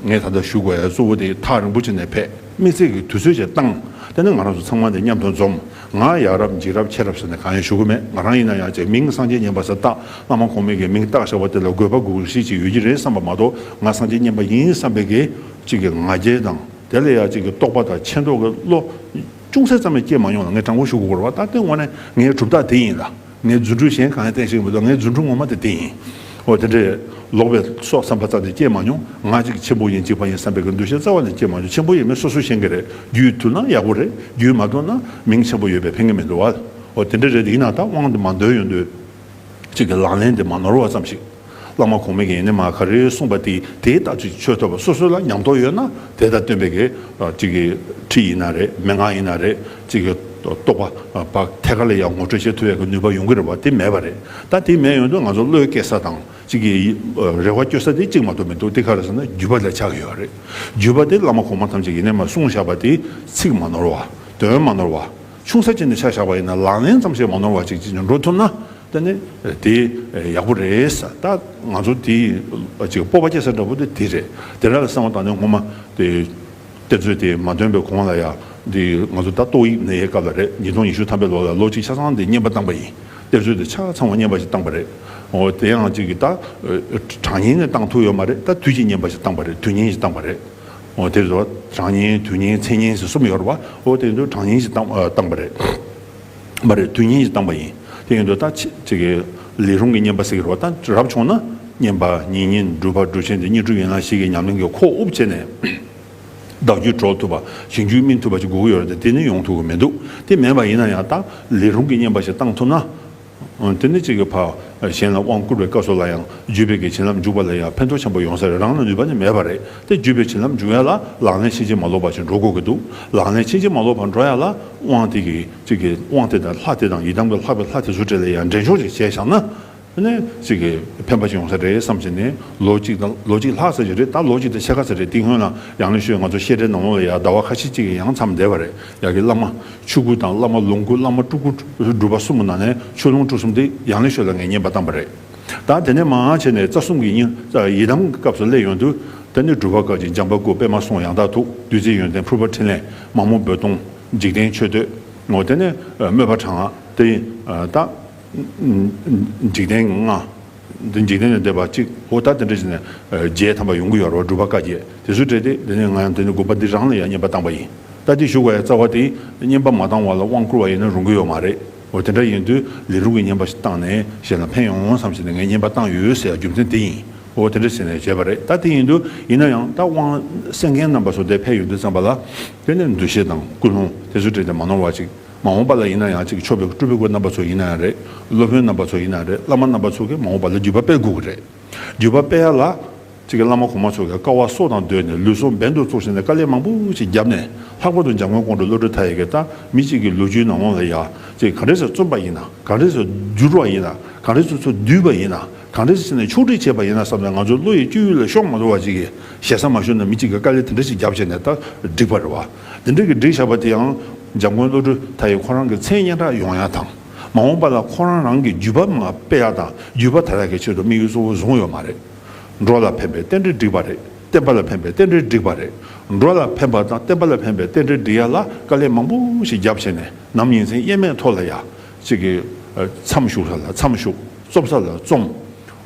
ངས་ད་ལྟ་ཞུ་དགོས་ཡ་གཙོ་བོ་དེ་ཐག་རིང་པོ་ཅིག་ནས་ཕེབས། དམིགས་བསལ་གྱི་དུས་ཚོད་ཅིག་བཏང་ དེ་ནས་ང་རང་ཚོ་ཚང་མ་དེ་མཉམ་དུ་འཛོམས། ང་ཡ་རབས་འཇིགས་རབས་ཆེ་རབས་ཟེར་ནས་གང་ཡང་ཞུ་གི་མེད། ང་རང་ཡིན་ན་ཡང་ཅིག་མིང་སངས་རྒྱས་མཉན་པ་ཟེར་བཏགས། བླ་མ་གོང་མའི་གི་མིང་བཏགས་བཞག་པ་དེ་ལ་དགོས་པ་དགོས་གཞི་ཅིག་ཡོད་ཀྱི་རེད་བསམ་པ་མ་གཏོགས། ང་སངས་རྒྱས་མཉན་པ་ཡིན་བསམ་པའི་གི་ཅིག་གི་ང་རྒྱལ་དང་། དེ་ལ་ཡང་ཅིག་གི་རྟོག་པ་དང་ཆེ་མདོག་གི་བློ་ཅུང་ཟད་ཙམ་ཡང་སྐྱེས་མ་མྱོང་ལ། ངས་དྲང་པོ་ཞུ་དགོས་པ་རེད་བ། ད་དེ་དངོས་གནས་ངའི་གྲུབ་རྟགས་དེ་ཡིན་ལ། ངས་རྫུ་འཕྲུལ་གཞན་གང་ཡང་བསྟན་ཤེས་ཀྱི་མི་འདུག། ངའི་རྫུ་འཕྲུལ་ངོ་མ་དེ་དེ་ཡིན། འོ་དེ་འདྲས་ལོག་པའི་སྲོག་བསམ་པ་རྩ་ནས་སྐྱེས་མ་མྱོང་། ང་གཅིག་ཆེན་པོ་ཡིན་གཅིག་པ་ཡིན་བསམ་པའི་གི་འདུ་ཤེས་རྩ་བ་ནས་སྐྱེས་མ་མྱོང་། ཆེན་པོ་ཡིན་མིན་སོ་སོས་ཤེས་ཀྱི་རེད། རྒྱུད་ཐུལ་ན་ཡག་པོ་རེད། རྒྱུད་མ་ཐུལ་ན་མིང་ཆེན་པོ་ཡོད་པས་ཕན་གྱི་མི་འདུག་བ། འོ་དེ་འདྲས་རེད། ཡིན་ན་ད་དབང་དུ་མ་འདོན་ཡོང་དུས། གཅིག་གི་ལག་ལེན་དེ་མ་ནོར་བ་ཙམ་ཞིག། བླ་མ་གོང་མའི་གི་ཡིན་ནའི་མ་ག་རེ་གསུངས་པ་དེ་དེའི་ལྟར་དུ་ཆོས་ཐོབ་པ། སོ་སོ་ལ་ཉམས་རྟོགས་ཡོད་ན་དེ་དང་བསྟུན་པའི་གི་གཅིག་གི་ཁྲིད་ཡིན་ན་རེད། མན་ངག་ཡིན་ན་རེད། གཅིག་གི་རྟོགས་པ་བག་ཐད་ཀར་ལ་ཡང་ངོ་སྤྲོད་བྱེད་ཐུབ་ཡག་གི་ནུས་པ་ཡོང་གི་རེད་བ། དེ་མེད་པ་རེད། ད་དེ་མེད་ཡོང་དུས་ང་ཚོ་བློས་སྐྱེ་ས་དང་གཅིག་གི་རེ་བ་བཅོལ་ས་དེ་གཅིག་མ་གཏོགས་མི་འདུག། དེ་ག་རེ་ཟེར་ན་བརྒྱུད་པ་ལ་ཆགས་ཡོད་རེད། བརྒྱུད་པ་དེ་བླ་མ་གོང་མ་ཐམས་ཅད་ཡིན་ནའི་མ་གསུངས་བཞག་པ་དེ་ཚིག་མ་ནོར་བ། དོན་མ་ནོར་བ། ཆུང་ས་ཅིག་ནས་ཆ་བཞག་པ་ཡིན་ན་ལག་ལེན་ཙམ་ཞིག་མ་ནོར་བ་ཅིག་ཅིག་འགྲོ་ཐུབ་ན། དེ་ནི་དེ་ཡག་པོ་རེད་ས། ད་ང་ཚོ་དེ་ཅིག་སྤོབས་པ་སྐྱེ་ས་འདྲ་པོ་དེ་དེ་རེད། དེ་འདྲ་ལ་བསམ་བློ་བཏང་ནས་སྔོན་མ་དེ་གཏེར་མཛོད་དེ་མ་ཐོན་པའི་གོང་ལ་ཡ། འདི་ང་ཚོ་ད་ཏོག་དབྱིབས་ནད་ཡའི་སྐབས་ལ་རེད། ཉིས་སྟོང་ཉི་ཤུ་ཐམ་པའི་ལོ་ལ་ལོ་གཅིག་ཆ་ཚང་དེ་བསྙེན་པ་བཏང་པ་ཡིན། གཏེར་མཛོད་དེ་ཆ་ཚང་བ་བསྙེན་པ་ཞིག་བཏང་པ་རེད། འོ་དེ་ཡང་ཅིག་གི་ད་གྲངས་བསྙེན་ནས་བཏང་ཐུབ་ཡོད་མ་རེད། ད་དུས་ཀྱི་བསྙེན་པ་ཞིག་བཏང་པ་རེད། དུས་བསྙེན་ཞིག་བཏང་པ་རེད། འོ་དེ་རེད་བ། གྲངས་བསྙེན་དུས་བསྙེན་མཚན་བསྙེན་ཟེར་གསུམ་ཡོད་རེད་བ། འོ་དེ་ཡིན་དུས་གྲངས་བསྙེན་ཞིག་བཏང་བཏང་པ་རེད། མ་རེད། དུས་བསྙེན་ཞིག་བཏང་པ་ཡིན། དེ་ཡིན་དུས་ད་ཅི་ཅིག་གི་ལས་རུང་གི་བསྙེན་པ་ཟེར་གི་རེད་བ། ད་རབ་བྱུང་ན་བསྙེན་པ་ཉེ་བསྙེན་སྒྲུབ་པ་སྒྲུབ་ཆེན་དེ་དངོས་གྲུབ་ཡན་ལག་བཞི་གི་ཉམས་ལེན་གྱི་ཁོག་དབུབ་བྱས་ནས། བདག་རྒྱུད་གྲོལ་ཐུབ་པ། གཞན་རྒྱུད་སྨིན་ཐུབ་པ་ཅིག་དགོས་ཀྱི་ཡོད་རེད་དེ། དེ་ནི་ཡོང་ཐུབ་ཀྱི་མི་འདུག། དེ་མེད་པ་ཡིན་ན་ཡང་ད་ལས་རུང་གི་བསྙེན་པ་ཞིག་བཏང་ཐུབ་ན། དེ་ནི་གཅིག་གི་ཕ་གཞན་ལ་དབང་བསྐུར་བའི་སྐབས་སུ་ལ་ཡང་བརྒྱུད་པའི་གི་བྱིན་རླབས་འཇུག་པ་ལ་ཡང་ཕན་ཐོགས་ཆེན་པོ་ཡོང་ས་རེད། རང་ལ་ནུས་པ་ནི་མེད་པ་རེད། དེ་བརྒྱུད་པའི་བྱིན་རླབས་འཇུག་ཡ་ལ་ལག་ལེན་ཕྱིན་ཅི་མ་ལོག་པ་ཞིག་འགྲོ་དགོས་ཀྱི་འདུག། ལག་ལེན་ཕྱིན་ཅི་མ་ལོག་པར་འགྲོ་ཡ་ལ་དབང་དེ་གི་གཅིག་གི་དབང་དེ་དང་ལྷ་དེ་དང་ཡི་དམ་གྱི་ལྷ་པའི་ལྷ་དེ་ཚོ་གྲས་ལ་ཡང་འགྲན་ཕྱོགས་ཅིག་བྱས་བཞག་ན། དེ་ནས་ཅིག་གི་ཕན་པ་ཅིག་ཡོང་ས་རེད་བསམ་བྱས་ནས་ལོ་གཅིག་དང་ལོ་གཅིག་ལྷག་ཙམ་ཞིག་རེད། ད་ལོ་གཅིག་དང་ཕྱེད་ཀ་ཙམ་རེད། དེ་སྔོན་ལ་ཡང་ན་ཤོད་ང་ཚོ་བཤད་གྲྭའི་ནང་ལོགས་ལ་ཡ་ཟླ་བ་ཁ་ཤས་ཅིག་གི་ཡང་མཚམས་བསྡད་པ་རེད། ཡ་གི་བླ་མ་ཆོས་སྐུ་དང་བླ་མ་ལོངས་སྐུ་བླ་མ་སྤྲུལ་སྐུ་སྒྲུབ་པ་གསུམ་གྱི་ནང་ནས་ཆོས་ལོངས་སྤྲུལ་གསུམ་དེ་ཡང་ན་ཤོད་ལ་ངས་བསྙེན་པ་བཏང་པ་རེད། ད་དེ་ནས་མར་བྱས་ནས་རྩ་གསུམ་གྱི་ཡི་དམ་གྱི་སྐབས་སུ་སླེབས་ཡོང་དུས། དེ་ནས་སྒྲུབ་པ་བཀའ་བརྒྱད། འཇམ་དཔལ་སྐུ། པདྨ་གསུང་། ཡང་དག་ཐུགས། བདུད་རྩི་ཡོན་ཏན། ཕུར་པ་འཕྲིན་ལས། མ་མོ་རྦོད་གཏོང་། འཇིག་རྟེན་མཆོད་བསྟོད། འོ་དེ་ནས་དམོད་པ་གྲངས་ལྔ་དེ་ད། འཇིག་རྟེན་ལྔ། འདི་འཇིག་རྟེན་ལས་འདས་པ་གཅིག། འོ་ད་དེ་འདྲ་བྱས་ནས་བརྒྱད་ཐམ་པ་ཡོང་གི་ཡོད་རེད་བ། སྒྲུབ་པ་བཀའ་བརྒྱད་དེ་ཚོ་སྤྲད་དེ། དེ་ནས་ང་ཡང་དེ་ནས་དགོན་པ་འདི་རང་ལ་ཡང་བསྙེན་པ་བཏང་པ་ཡིན། ད་འདི་ཞུ་དགོས་ཡ་རྩ་བ་དེ་བསྙེན་པ་མ་བཏང་བ་ལ་དབང་བསྐུར་བ་ཡིན་ན་རུང་གི་ཡོད་མ་རེད། འོ་དེ་འདྲ་ཡིན་དུས་ལས་རུང་གི་བསྙེན་པ་ཞིག་བཏང་ནས་གཞན་ལ་ཕན་ཡོང་བསམ་བྱས་ནས་ངས་བསྙེན་པ་བཏང་ཡོད་ཟེར་ཡ་རྒྱུ་མཚན་དེ་ཡིན། འོ་དེ་འདྲ་བྱས་ནས་བྱས་པ་རེད། ད་དེ་ཡིན་དུས་ཡིན་ན་ཡང་ད་དབང་གསན་མཁན་རྣམ་པ་ཚོ་དེ་ཕེབས་ཡོང་དུས་ཙམ་པ་ལ། དེ་ནས་འདུ་ཤེས་དང་ཀུན་སློང་དེ་ཚོ་སྤྲད་དེ་མ་ནོར་བ་ཅིག། མ་འོངས་པ་ལ་ཡིན་ན་ཡང་ཅིག་མཆོད་པའི་སྤྲུལ་པའི་སྐུ་རྣམ་པ་ཚོ་ཡིན་ན་ཡང་རེད། སློབ་དཔོན་རྣམ་པ་ཚོ་ཡིན་ན་རེད། བླ་མ་རྣམ་པ་ཚོ་གིས་མ་འོངས་པ་ལ་བརྒྱུད་པ་སྤེལ་དགོས་ཀྱི་རེད། བརྒྱུད་པ་སྤེལ་ཡ་ལ་ཅིག་གི་བླ་མ་གོང་མ་ཚོ་གིས་དཀའ་བ་སྲོག་དང་བསྡོས་ནས་ལུས་སྲོག་འབེན་དུ་བཙུགས་བྱས་ནས་དཀའ་ལས་མང་པོ་ཞིག་བརྒྱབ་ནས། ལྷག་པར་དུ་འཇམ་མགོན་ཀོང་སྤྲུལ་བློ་གྲོས་མཐའ་ཡས་ཀྱིས་ད་མི་གཅིག་གི་ལོ་རྒྱུས་ནང་ལོགས་ལ་ཡ་ཅིག་ག་འདྲས་སེ་རྩོམ་པ་ཡིན་ན། ག་འདྲས་སེ་བསྒྱུར་བ་ཡིན་ན། ག་འདྲས་སེ་ཚུར་བསྡུས་པ་ཡིན་ན། ག་འདྲས་སེ་བྱས་ནས་ཕྱོགས་སྒྲིག་བྱས་པ་ཡིན་ན་བསམ་ནས་ང་ཚོའི་བློ་ཡི་སྤྱོད་ཡུལ་ལ་ཤོང་མ་ཐུབ་པ་ཅིག་གིས། ཞེ་ས་མ་ཞུ་ན་མི་གཅིག་གིས་དཀའ་ལས་དེ་འདྲ་ཞིག་བརྒྱབ་བྱས་ནས་ད་བསྒྲིགས་པ་རེད་བ། དེ་འདྲ་གི་བསྒྲིགས་བཞག་པ་དེ་ཡང་འཇམ་མགོན་བློ་གྲོས་མཐའ་ཡས་ཁོ་རང་གི་མཚན་སྙན་གྲགས་ཡོང་ཡ་དང་། མ་འོངས་པ་ལ་ཁོ་རང་རང་གི་བརྒྱུད་པ་མར་སྤེལ་ཡ་དང་བརྒྱུད་པ་དར་ཡ་གི་ཆེད་དུ་དམིགས་ཡུལ་གཙོ་བོ་བཟུང་ཡོད་མ་རེད། འགྲོ་ལ་ཕན་པའི་རྟེན་འབྲེལ་བསྒྲིགས་པ་རེད། བསྟན་པ་ལ་ཕན་པའི་རྟེན་འབྲེལ་བསྒྲིགས་པ་རེད། འགྲོ་ལ་ཕན་པ་དང་བསྟན་པ་ལ་ཕན་པའི་རྟེན་འབྲེལ་བསྒྲིགས་ཡ་ལ་དཀའ་ལས་མང་པོ་ཞིག་བརྒྱབ་བྱས་ནས། ནམ་ཉིན་མཚན་དབྱེར་མེད་ཐོག་ལ་ཡ་གཅིག་གི་མཚམས་ཞུགས་ས་ལ་མཚམས་ཞུགས། རྩོམ་ས་ལ་རྩོམ།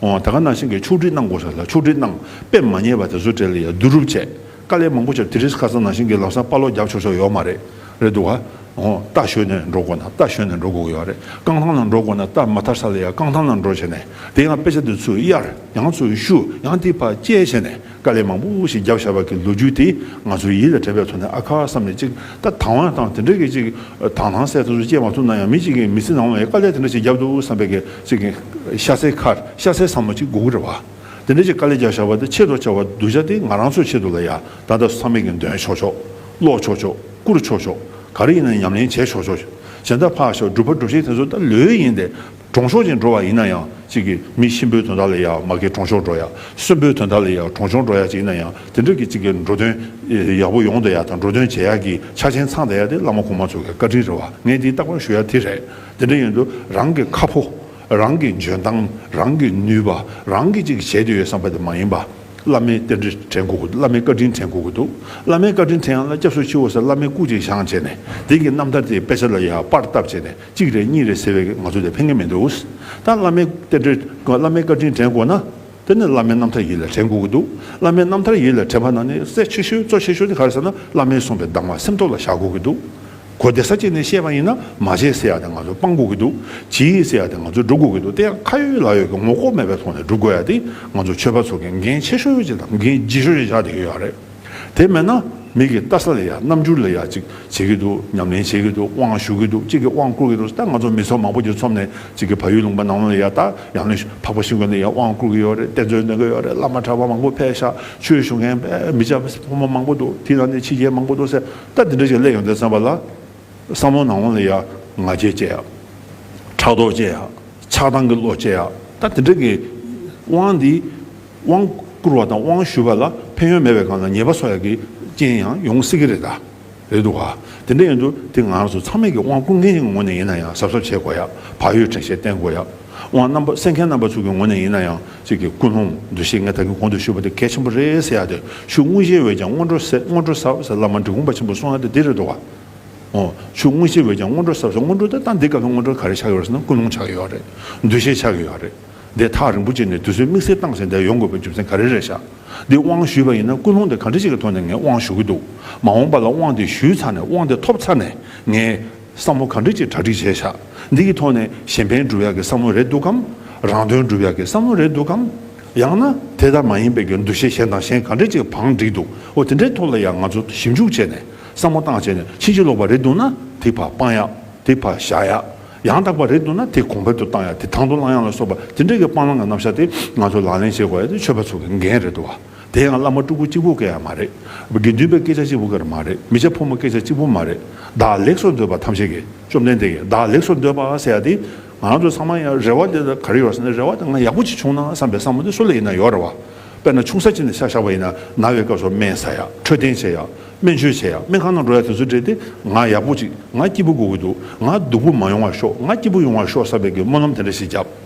འོ་ད་ག་ནང་བཞིན་གྱི་ཕྱོགས་སྒྲིག་གནང་དགོས་ས་ལ་ཕྱོགས་སྒྲིག་གནང་། དཔེ་མ་ཉེས་པ་དེ་ཚོ་གྲས་ལ་ཡ་བསྡུ་རུབ་བྱས། དཀའ་ལས་མང་པོ་བརྒྱབ། དེ་རིང་ཁ་སང་ནང་བཞིན་གྱི་ལམ་སང་དཔའ་ལོག་རྒྱབ་ཆོག་ཆོག་ཡོད་མ་རེད། རེད་འདུག་ག། འོ་རྟ་ཞོན་ནས་འགྲོ་དགོས་ན་རྟ་ཞོན་ནས་འགྲོ་དགོས་ཀྱི་ཡོད་རེད། རྐང་ཐང་ལ་འགྲོ་དགོས་ན་རྟ་མ་ཐར་ས་ལ་ཡ་རྐང་ཐང་ལ་འགྲོ་བྱས་ནས། དེ་ཡང་དཔེ་ཆ་དེ་ཚུར་གཡར། ཡང་ཚུར་བཤུ། ཡང་དེ་ཕར་བཅད་བྱས་ནས། དཀའ་ལས་མང་པོ་ཞིག་བརྒྱབ་བཞག་པ་གི་ལོ་རྒྱུས་དེ་ང་ཚོའི་ཡིད་ལ་དྲན་པའི་ཐོག་ནས། ཨ་ཁ་བསམ་ནས་ཅིག་ད་དང་བ་དང་དེ་འདྲ་གི་ཅིག་དང་ཐང་གསལ་ཐག་ཆོད་སྐྱེས་མ་ཐུབ་ན་ཡང་། མི་གཅིག་གིས་མི་ཚེ་ནང་ལ་ཡ་དཀའ་ལས་དེ་འདྲ་ཞིག་བརྒྱབ་འདུག་བསམ་པའི་གི་ཅིག་གི་ཤ་ཚའི་ཁར་ཤ་ཚའི་བསམ་བློ་ཅིག་དགོས་ཀྱི་རེད་བ། དེ་འདྲ་ཅིག་དཀའ་ལས་བརྒྱབ་བཞག་པ་དེ་ཆེད་དུ་བྱ་བ་གདུལ་བྱ་དེ་ང་རང་ཚོའི་ཆེད་དུ་ལ་ཡ། ད་ལྟ་ཚང་མས་ཀྱི་འདོན་ཆོག་ཆོག། ཀློག་ཆོག་ཆོག། བསྐུར་ཆོག་ཆོག། ག་རེ་ཡིན་ན་ཉམས་ལེན་བྱས་ཆོག་ཆོག། གཞན་དག་ཕར་བཞག། སྒྲུབ་པ་སྒྲུབ་ཆེན་དེ་ཚོ་ད་ལོས་ཡིན་ཏེ། གྲོང་ཆོག་ཅིག་འགྲོ་བ་ཡིན་ན་ཡང་། གཅིག་གིས་མི་གཤིན་པོའི་དོན་དག་ལ་ཡ་མ་གི་གྲོང་ཆོག་འགྲོ་ཡ། གསོན་པོའི་དོན་དག་ལ་ཡ་གྲོང་ཆོག་འགྲོ་ཡ་ཅིག་ཡིན་ན་ཡང་། དེ་འདྲ་གི་གཅིག་གི་འགྲོ་དོན་ཡག་པོ་ཡོང་བསྡད་ཡ་དང་། འགྲོ་དོན་བྱེད་ཡ་གི་ཆ་རྐྱེན་ཚང་བསྡད་ཡ་དེ་བླ་མ་གོང་མ་ཚོ་གི་བཀའ་དྲིན་རེད་བ། ངས་འདི་རྟག་པར་ཞུ་ཡ་དེ་རེད། དེ་འདྲ་ཡིན་དུས་རང་གི་ཁ་ཕོ། རང་གི་འཇོན་ཐང་། རང་གི་ནུས་པ། རང་གིས་ཅིག་བྱེད་འདོད་ཡོད་བསམ་པ་དེ་མ་ཡིན་པ། བླ་མའི་རྟེན་འབྲེལ་དྲན་དགོས་ཀྱི་འདུག་བླ་མའི་བཀའ་དྲིན་དྲན་དགོས་ཀྱི་འདུག་བླ་མའི་བཀའ་དྲིན་དྲན་ཡག་ལ་སྐྱབས་སུ་མཆིའོ་ཟེར་བླ་མའི་སྐུ་ཅིག་བཞེངས་བྱས་ནས་དེ་གི་རྣམ་ཐར་དེ་དཔེ་ཆ་ལ་ཡ་པར་བཏབ་བྱས་ནས་གཅིག་རེ་གཉིས་རེ་ཟེར་བས་ང་ཚོ་ལ་ཕན་གྱི་མི་འདུག་ད་བླ་མའི་རྟེན་འབྲེལ་བླ་མའི་བཀའ་དྲིན་དྲན་དགོས་ན། དེ་ནི་བླ་མའི་རྣམ་ཐར་ཡིད་ལ་དྲན་དགོས་ཀྱི་འདུག་བླ་མའི་རྣམ་ཐར་ཡིད་ལ་དྲན་པ་ན་ནི་གལ་ཆེ་ཤོས་གཙོ་ཆེ་ཤོས་དེ་ག་རེ་ཟེར་ན་བླ་མའི་གསུངས་པའི་གདམས་ངག་སེམས་ཐོག་ལ་བཞག་དགོས་ཀྱི་འདུག་གོ་བདེ་ས་གཅིག་ནས་བཤད་པ་ཡིན་ན་མ་བྱེད་ཟེར་ཡག་དེ་ང་ཚོ་སྤང་དགོས་ཀྱི་འདུག་བྱེད་ཟེར་ཡག་དེ་ང་ཚོ་སྒྲུབ་དགོས་ཀྱི་འདུག་དེ་ཡང་ཁ་ཡོད་ལག་ཡོད་ཀྱི་ངོ་ལྐོག་མེད་པའི་ཐོག་ནས་སྒྲུབ་དགོས་ཡག་དེ་ང་ཚོ་ཆོས་པ་ཚོ་གི་འགན་ཆེ་ཤོས་ཅིག་དང་འགན་ལྗིད་ཤོས་ཅིག་ཆགས་བསྡད་ཀྱི་ཡོད་རེད། དེ་མེད་ན་མི་གི་ལྟ་ས་ལ་ཡ་རྣམ་འགྱུར་ལ་ཡ་ཅིག་བྱེད་ཀྱི་འདུག་ཉམས་ལེན་བྱེད་ཀྱི་འདུག་དབང་ཞུ་གི་འདུག་གཅིག་གིས་དབང་བསྐུར་གྱི་འདུག་ད་ང་ཚོ་མི་ཚོགས་མང་པོ་ཅིག་འཛོམས་ནས་གཅིག་གིས་བལ་ཡུལ་ལུང་པ་ནང་ལ་ཡ་ད་ཡང་ན་འཕགས་པ་ཤིང་ཀུན་ལ་ཡ་དབང་བསྐུར་གྱི་ཡོད་རེད། གཏེར་མཛོད་འདོན་གྱི་ཡོད་རེད། བླ་མ་གྲྭ་པ་མང་པོ་ཕེབས་ཤག་ཆོས་ཞུ་མཁན་མི་སྐྱ་ཕོ་མོ་མང་པོ་འདུག་དེ་ནང་ནས་ཕྱི་རྒྱལ་མང་པོ་འདུག་ཟེར། ད་དེ་འདྲ་ཞིག་སླེབས་ཡོང་དུས་ཙམ་པ་ལ། བསམ་བློ་ནང་ལ་ཡ་ང་རྒྱལ་སྐྱེ་ཡག་ཕྲག་དོག་སྐྱེ་ཡག་ཆགས་སྡང་གི་བློ་སྐྱེ་ཡག་ད་དེ་འདྲ་གི་དབང་འདི་དབང་བསྐུར་བ་དང་དབང་ཞུ་བ་ལ་ཕན་ཡོན་མེད་པའི་སྒང་ལ་ཉེས་པ་བཟོ་ཡག་གི་རྐྱེན་ཡང་ཡོང་སྲིད་ཀྱི་རེད་ད། རེད་འདུག་ག་དེ་འདྲ་ཡིན་དུས་དེ་ང་རང་ཚོ་ཚང་མས་ཀྱི་དབང་བསྐུར་མཁན་ཞིག་གི་ངོས་ནས་ཡིན་ན་ཡང་གཟབ་གཟབ་བྱེད་དགོས་ཡག་བག་ཡོད་དྲན་ཤེས་བསྟེན་དགོས་ཡག་དབང་རྣམ་པ་གསན་མཁན་རྣམ་པ་ཚོ་གི་ངོས་ནས་ཡིན་ན་ཡང་གཅིག་གི་ཀུན་སློང་འདུ་ཤེས་ངས་ད་གིན་གོང་དུ་ཞུས་པ་དེ་གལ་ཆེན་པོ་རེད་ཟེར་ཡག་དེ་ཤུགས་དངོས་གཞི་བས་ཀྱང་སྔོན་འགྲོ་ཟེར་སྔོན་འགྲོ་ཟབ་ཟེར་བླ་མ་འབྲི་གུང་པ་ཆེན་པོས་གསུངས་ཡག་དེ་འདི་རེད་འདུག་ག་འོ། ཆོས་དངོས་གཞི་བས་ཀྱང་སྔོན་འགྲོ་ཟབ་ཟེར། སྔོན་འགྲོ་དེ་ད་འདི་སྐབས་ལ་སྔོན་འགྲོ་ག་རེ་ཆགས་ཡོད་རེད་ཟེར་ན་ཀུན་སློང་ཆགས་ཡོད་རེད། འདུ་ཤེས་ཆགས་ཡོད་རེད། དེ་ཐག་རིང་པོ་བྱས་ནས་དུས་ཚོད་དམིགས་བསལ་བཏང་ཟིན་དེ་ཡོང་དགོས་པའི་རྒྱུ་མཚན་ག་རེ་རེད་ཤག་འདི་དབང་ཞུས་པ་ཡིན་ན་ཀུན་སློང་དེ་ག་འདྲ་ཞིག་གི་ཐོག་ནས་ངས་དབང་ཞུ་གི་འདུག་མ་འོངས་པ་ལ་དབང་དེ་ཞུས་ཚར་ནས་དབང་དེ་ཐོབ་ཚར་ནས་ངས་བསམ་བློ་ག་འདྲ་ཅིག་གྲ་སྒྲིག་བྱས་ཤག་འདི་གི་ཐོག་ནས་གཞན་ཕན་སྒྲུབ་ཡག་གི་བསམ་བློ་རེད་འདུག་གམ། རང་དོན་སྒྲུབ་ཡག་གི་བསམ་བློ་རེད་འདུག་གམ། ཡང་ན་དེ་ལྟར་མ་ཡིན་པའི་གི་འདུ་ཤེས་གཞན་དང་གཞན་ག་འདྲ་ཅིག་བང་བསྒྲིགས་འདུག་འོ་དེ་འདྲའི་ཐོག་ལ་ཡང་ང་ཚོ་ཞིབ་འཇུག་བྱས་ནས་བསམ་བློ་བཏང་བྱས་ནས་ཕྱིན་ཅི་ལོག་པ་རེད་འདུག་ན་དེ་ཕར་སྤང་ཡག་དེ་ཕར་བཞག་ཡག་ཡང་དག་པ་རེད་འདུག་ན་དེ་གོང་འཕེལ་དུ་བཏང་ཡག་དེ་དང་དུ་བླང་ཡག་ལ་སོགས་པ་དེ་འདྲའི་གི་སྤང་བླང་གི་རྣམ་གཞག་དེ་ང་ཚོ་ལག་ལེན་བྱེད་དགོས་ཡག་དེ་ཆོས་པ་ཚོ་གི་འགན་རེད་འདུག་བ། དེ་ཡང་བླ་མ་སྤྲུལ་སྐུ་གཅིག་པུ་སྐད་ཡག་མ་རེད། དགེ་འདུན་པའི་སྐད་ཆ་གཅིག་པུ་སྐད་མ་རེད། མི་སྐྱ་ཕོ་མོ་སྐད་ཆ་གཅིག་པུ་མ་རེད། བདག་ལེགས་སུ་འདོད་པ་ཐམས་ཅད་ཀྱིས་བཅོམ་ལྡན་འདས་ཀྱིས་བདག་ལེགས་སུ་འདོད་པ་ཟེར་ཡག་དེ་ང་ཚོ་ཚང་མ་ཡང་རེ་བ་དེ་ག་རེ་ཡོད་ཟེར་ན་རེ་བ་དེ་ང་ཡག་པོ་ཅིག་བྱུང་ན་བསམ་པའི་བསམ་བློ་དེ་སུ་ལ་ཡིན་ན་ཡོད་རེད་བ། དཔེར་ན་ཆུང་ས་ཅིག་ནས་ཆ་བཞག་པ་ཡིན་ན་ན་བའི་སྐབས་སུ་སྨན་ཟ་ཡག་འཕྲོད་བསྟེན་བྱེད་ཡག་སྨན་བཅོས་བྱེད་ཡག་སྨན་ཁང་ནང་འགྲོ་ཡག་དེ་ཚོ་རེད་དེ་ང་ཡག་པོ་ཅིག་ང་སྐྱིད་པོ་དགོས་ཀྱི་འདུག་ང་སྡུག་པོ་མ་ཡོང་བར་ཤོག་ང་སྐྱིད་པོ་ཡོང་བར་ཤོག་བསམ་པའི་གི་སྨོན་ལམ་དེ་འདྲ་ཞིག་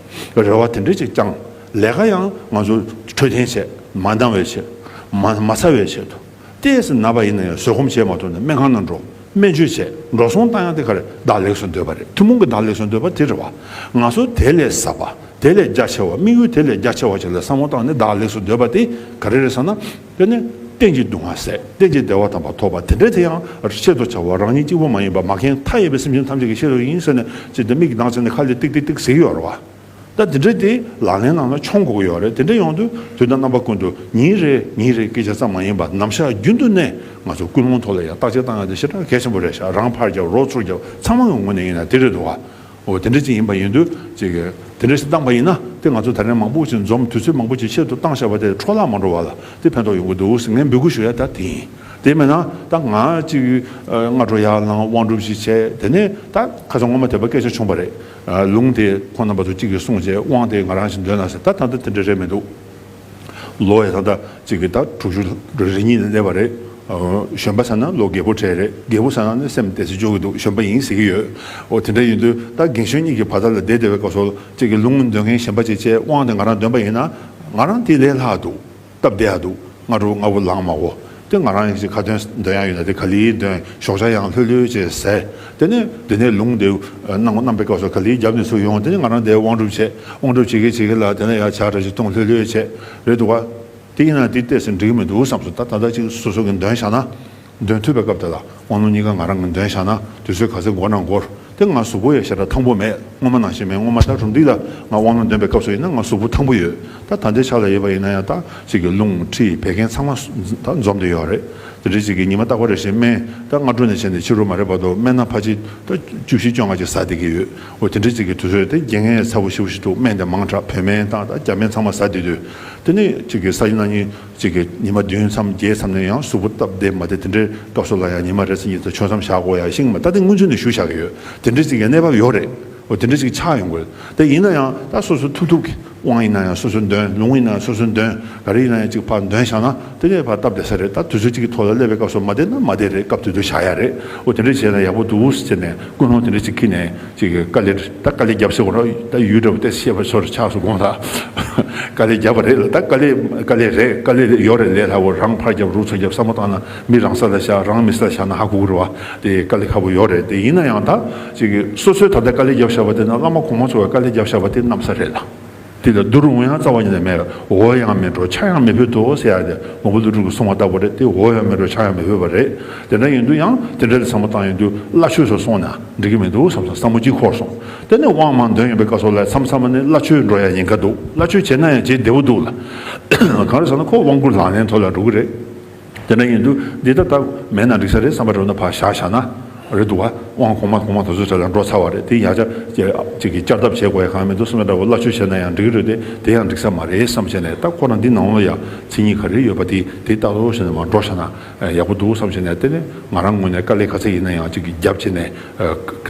བརྒྱབ། རེ་བ་དེ་འདྲ་ཅིག་བཅངས། ལས་ཀ་ཡང་ང་ཚོ་འཕྲོད་བསྟེན་བྱས་མ་འདང་བའི་ཆེད། མ་མ་ཚར་བའི་ཆེད་དུ། ཏོག་ཙམ་ན་པ་ཡིན་ན་ཡང་བཟོད་སྒོམ་བྱས་མ་ཐུབ་ན་སྨན་ཁང་ནང་འགྲོ། སྨན་བཅོས་བྱས་འགྲོ་སོང་བཏང་ཡག་དེ་ག་རེ་བདག་ལེགས་སུ་འདོད་པ་རེད། ཐུན་མོང་གི་བདག་ལེགས་སུ་འདོད་པ་དེ་རེད་བ། ང་ཚོ་དེ་ལས་ཟབ་པ་དེ་ལས་རྒྱ་ཆེ་བ་དམིགས་ཡུལ་དེ་ལས་རྒྱ་ཆེ་བ་ཅིག་ལ་བསམ་བློ་བཏང་ནས་བདག་ལེགས་སུ་འདོད་པ་དེ་ག་རེ་རེད་ཟེར་ན། དེ་ནི་གཏན་གྱི་སྡུག་བསྔལ་ཟད་གཏན་གྱི་བདེ་བ་དམ་པ་ཐོབ་པ་དེ་འདྲ་དེ་ཡང་ཆེད་དུ་བྱ་བ་རང་ཉིད་གཅིག་པུ་མ་ཡིན་པ་མ་མཁྱེན་མཐའ་ཡས་པའི་སེམས་ཅན་ཐམས་ཅད་ཀྱི་ཆེད་དུ་ཡིན་ཟེར་ནས་ཅིག་དེ་མིག་གིས་མདངས་བྱས་ནས་ཁ་ལས་ཏིག་ཏིག་ཏིག་ཟེར་གྱི་ཡོད་རེད་བ། ད་དེ་འདྲ་དེ་ལག་ལེན་ནང་ལ་མཆོང་དགོས་ཀྱི་ཡོད་རེད། དེ་འདྲ་ཡོང་དུས་དུས་དང་རྣམ་པ་ཀུན་ཏུ་ཉིན་རེ་ཉིན་རེ་སྐད་ཆ་ཙམ་མ་ཡིན་པར་ནམ་ཞག་རྒྱུན་དུ་ནས་ང་ཚོ་ཀུན་སློང་ཐོག་ལ་ཡང་བརྟག་དཔྱད་བཏང་ཡག་དེ་ཞེ་དྲག་གལ་ཆེན་པོ་རེད་ཤག་རང་ཕར་རྒྱབ་རོགས་ཚུར་རྒྱབ་ཚང་མ་གི་ངོས་ནས་ཡིན་ན་དེ་རེད་འདུག་བ། འོ་དེ་འདྲ་ཅིག་ཡིན་པ་ཡིན་དུས་ཅིག་གི་དེ་འདྲ་ཞིག་བཏང་པ་ཡིན་ན་དེ་ང་ཚོ་ད་རེས་མང་པོ་ཞིག་འཛོམས་དུས་ཚོད་མང་པོ་ཞིག་ཆེད་དུ་བཏང་བཞག་པ་དེ་འཕྲོ་བརླག་མ་འགྲོ་བ་ལ་དེ་ཕན་ཐོགས་ཡོང་གི་འདུག་ཟེར་ངས་འབོད་སྐུལ་ཞུ་ཡག་ད་དེ་ཡིན། དེ་མིན་ན་ད་ང་ཅིག་སྔ་དྲོ་ཡར་ལངས་དབང་སྒྲུབ་ཞིག་བྱས་དེ་ནས་ད་ཁ་སང་སྔོན་མ་དད་པ་སྐད་ཆ་བྱུང་བ་རེད། ལུང་དེ་ཁོང་རྣམ་པ་ཚོ་གཅིག་གིས་གསུངས་བྱས་དབང་དེ་ང་རང་ཞིག་འདོན་ན་ཟེར། ད་ད་ལྟ་དེ་འདྲ་རེད་མི་འདུག་ལོ་ཡ་ད་ལྟ་གཅིག་གིས་ད་དྲུག་ཅུ་རེ་གཉིས་ལ་སླེབས་པ་རེད། གཞོན་པ་ཟེར་ན་ལོ་རྒས་པོ་གྲས་རེད། རྒས་པོ་ཟེར་ན་ནི་སེམས་བདེ་སེ་འཇོག་གི་འདུག་གཞོན་པ་ཡིན་ཟེར་གྱི་ཡོད། འོ་དེ་འདྲ་ཡིན་དུས་ད་རྒན་གཞོན་གཉིས་ཀྱི་བར་ཐག་ལ་བསྡད་བསྡད་པའི་སྐབས་སུ་གཅིག་གིས་ལུང་འདོན་མཁན་གཞན་པ་ཅིག་བྱས་དབང་དེ་ང་རང་འདོན་པ་ཡིན་ན་ང་རང་དེ་ལས་ལྷག་འདུག་སྟབས་བདེ་ཡག་འདུག་སྔ་དྲོ་སྔ་པོ་ལངས་མ་དགོས། དེ་ང་རང་ཡང་ཅིག་ཁ་འདོན་འདོན་ཡག་ཡོད་ན་དེ་ག་ལེར་འདོན། ཞོགས་ཇ་ཡང་ལྷོད་ལྷོད་བྱས་ཟས། དེ་ནས་དེ་ནས་ལུང་དེ་གནང་གནང་པའི་སྐབས་སུ་ག་ལེར་རྒྱབ་ནས་ཚུར་ཡོང་། དེ་ནས་ང་རང་དེ་དབང་སྒྲུབ་བྱས། དབང་སྒྲུབ་བྱེད་ཀྱི་བྱེད་ཀྱི་ལ་དེ་ནས་ཡར་ཇ་འདྲ་ཞིག་བཏུང་ལྷོད་ལྷོད་བྱས། རེད་འདུག་ག་དེ་ཡིན་ན་དེ་ཏོག་ཙམ་འགྲིག་གི་མི་འདུག་བསམ་སོང་། ད་ད་ལྟ་ཅིག་སོ་སོ་གིས་འདོན་བཞག་ན། འདོན་ཐུབ་པའི་སྐབས་དེ་ལ་དབང་ལུང་གཉིས་ཀ་ང་རང་གིས་འདོན་བཞག་ན་དུས་ཚོད་ག་ཚོད་འགོར་ན་འགོར། དེ་ང་གཟུགས་པོ་ཡང་ཞེ་དྲག་ཐང་པོ་མེད། སྔོན་མ་ནང་བཞིན་མེད། སྔོན་མ་ད་གྲུབ་འདི་ལ་ང་དབང་ལུང་འདོན་པའི་སྐབས་སུ་ཡིན་ན་ང་གཟུགས་པོ་ཐང་པོ་ཡོད། ད་ད་ལྟའི་ཆ་ལ་ཡིན་པ་ཡིན་ན་ཡང་ད་ཅིག་གི་རླུང་མཁྲིས་བད་ཀན་ཚང་མ་ད་འཛོམས་བསྡད་ཡོད་རེད། དེ་འདྲ་ཅིག་གི་ཉི་མ་རྟག་པ་རེ་བཞིན་སྨན་ད་སྔ་དྲོ་ནས་བྱས་ནས་ཕྱི་དྲོ་མ་རེད་བར་དུ་སྨན་སྣ་ཕལ་ཆེར་ད་བཅུ་བཞི་བཅོ་ལྔ་ཅིག་ཟ་བསྡད་ཀྱི་ཡོད། འོ་དེ་འདྲ་ཅིག་གི་དུས་ཚོད་དེ་རྒྱལ་ངན་ཚ་པོ་ཞེ་པོ་ཞིག་འདུག་སྨན་དེ་མང་དྲགས་བོད་སྨན་དང་ད་རྒྱ་སྨན་ཚང་མ་ཟ་བསྡད་དུས། དེ་ནས་ཅིག་གི་ས་ཡི་ན་ཉིན་གཅིག་གི་ཉི་མ་བདུན་མཚམས་བརྒྱད་མཚམས་ནས་ཡང་གཟུགས་པོ་སྟབས་བདེ་མ་བདེ་དེ་འདྲའི་སྐབས་སུ་ལ་ཡང་ཉི་མ་རེ་ཚེ་གཉིས་ཚེ་མཆོད་མཚམས་བཞག་དགོས་ཡ་ཤིང་མ་ད་དེ་སྔོན་ཚུད་ནས་ཞུ་བཞག་གི་ཡོད། དེ་འདྲ་ཅིག་གི་གནས་བབ་ཡོད་རེད། འོ་དེ་འདྲ་ཅིག་ཆགས་ཡོང་གི་རེད། དེ་ཡིན་ན་ཡང་ད་སོ་སོ་ཐུབ་ཐུབ་ཀྱི་ དབང་ཡིན་ན་ཡང་སོ་སོས་འདོན། ལུང་ཡིན་ན་ཡང་སོ་སོས་འདོན། ག་རེ་ཡིན་ན་ཡང་ཅིག་ཕར་འདོན་བཞག་ན་དེ་ནས་ཕར་སྟབས་བདེ་ས་རེད། ད་དུས་ཚོད་གཅིག་གི་ཐོག་ལ་སླེབས་པའི་སྐབས་སུ་མ་བདེ་ན་མ་བདེ་རེད། སྐབས་དེ་དུས་བཞག་ཡ་རེད། འོ་དེ་འདྲ་བྱས་ན་ཡག་པོ་འདུག་ཟེར་ནས་ཀུན་སློང་དེ་འདྲ་ཅིག་འཁྱེར་ནས་ཅིག་གི་དཀའ་ལས། ད་དཀའ་ལས་བརྒྱབ་ཟེར་དགོས་རེད། ད་ཡུལ་འདྲ་བོ་དེ་བཤད་པ་ཚོར་ཆགས་སུ་དགོངས་ལ། དཀའ་ལས་བརྒྱབ་པ་རེད་ལ། ད་དཀའ་ལས་དཀའ་ལས་རེད། དཀའ་ལས་ཡོད་རེད། ལས་སླ་བོ། རང་ཕར་རྒྱབ་རོགས་ཚུར་རྒྱབ་བསམ་བློ་བཏང་ན་མི་རང་ས་ལ་བཞག་རང་མི་ས་ལ་བཞག་ན་ཧ་གོ་གི་རེད་བ། དེ་དཀའ་ལས་ཁག་པོ་ཡོད་རེད། དེ་ཡིན་ན་ཡང་ད་ཅིག་གི་སོ་སོའི་ད་ལྟ་དཀའ་ལས་བརྒྱབ་བཞག་པ་དེ་ན་བླ་མ་གོང་མ་ཚོ་གི་དཀའ་ལས་བརྒྱབ་བཞག་པ་དེ་གནམ་ས་རེད་ལ། དེ་ལ་བསྡུར་འོང་ཡང་རྩ་བ་ཉིད་ནས་མེད། འོ་ཡང་མི་འགྲོ་ཆ་ཡང་མི་ཕོད་དོ་ཟེར་ཡ་དེ་མང་པོ་ཀླུ་སྒྲུབ་ཀྱིས་གསུངས་པ་ལྟ་བུ་རེད། དེ་འོ་ཡང་མི་འགྲོ་ཆ་ཡང་མི་ཕོད་པ་རེད། དེ་འདྲ་ཡིན་དུས་ཡང་དེ་འདྲ་ལ་བསམ་བློ་བཏང་ཡོང་དུས་བླ་ཆོས་སུ་སོང་ན་འགྲིག་གི་མི་འདུག་བསམ་སོང་། བསམ་བློ་གཅིག་འཁོར་སོང་། དེ་ནས་དབང་མར་འདོན་ཡོང་པའི་སྐབས་སུ་ལ་མཚམས་མཚམས་ནས་བླ་ཆོས་འགྲོ་ཡ་ཉེན་ཁ་འདུག་བླ་ཆོས་བྱས་ན་ཡང་བྱེད་བདེ་བོ་འདུག་ལ། གང་རེད་ཟེར་ན་ཁོ་དབང་བསྐུར་ལག་ལེན་ཐོག་ལ་འགྲོ་གི་རེད། དེ་འདྲ་ཡིན་དུས་འདི་ལྟ་སྟབས་མེད་ན་འགྲིག་ས་རེད་བསམ་པ་འགྲོ་ན་ཕར་བཞག་བཞག་ན་རེད་འདུག་བ། དབང་གོང་མ་གོང་མ་དེ་ཚོ་གྲས་ལ་འགྲོ་ཚར་བ་རེད། དེ་ཡང་བསྐྱར་ཅིག་གི་བསྐྱར་ལྡབ་བྱེད་དགོས་ཡ་གང་མི་འདུག་བསམ་པ་འདྲ་བོ། བླ་ཆོས་བྱས་ན་ཡང་འགྲིག་གི་རེད་དེ། དེ་ཡང་འགྲིག་ས་མ་རེད་བསམ་བྱས་ནས། ད་ཁོ་རང་འདི་ནང་ལ་ཡང་མཚན་ཉིད་ག་རེ་ཡོད་པ་དེ་དེ་ལྟ་རོགས་བྱས་ནས་མར་འགྲོ་བཞག་ན་ཡག་པོ་འདུག་བསམ་བྱས་ནས། དེ་ནས་ང་རང་ངོས་ནས་དཀའ་ལས་ག་ཚད་ཡིན་ན་ཡང་ཅིག་གི་རྒྱབ་བྱས་ནས་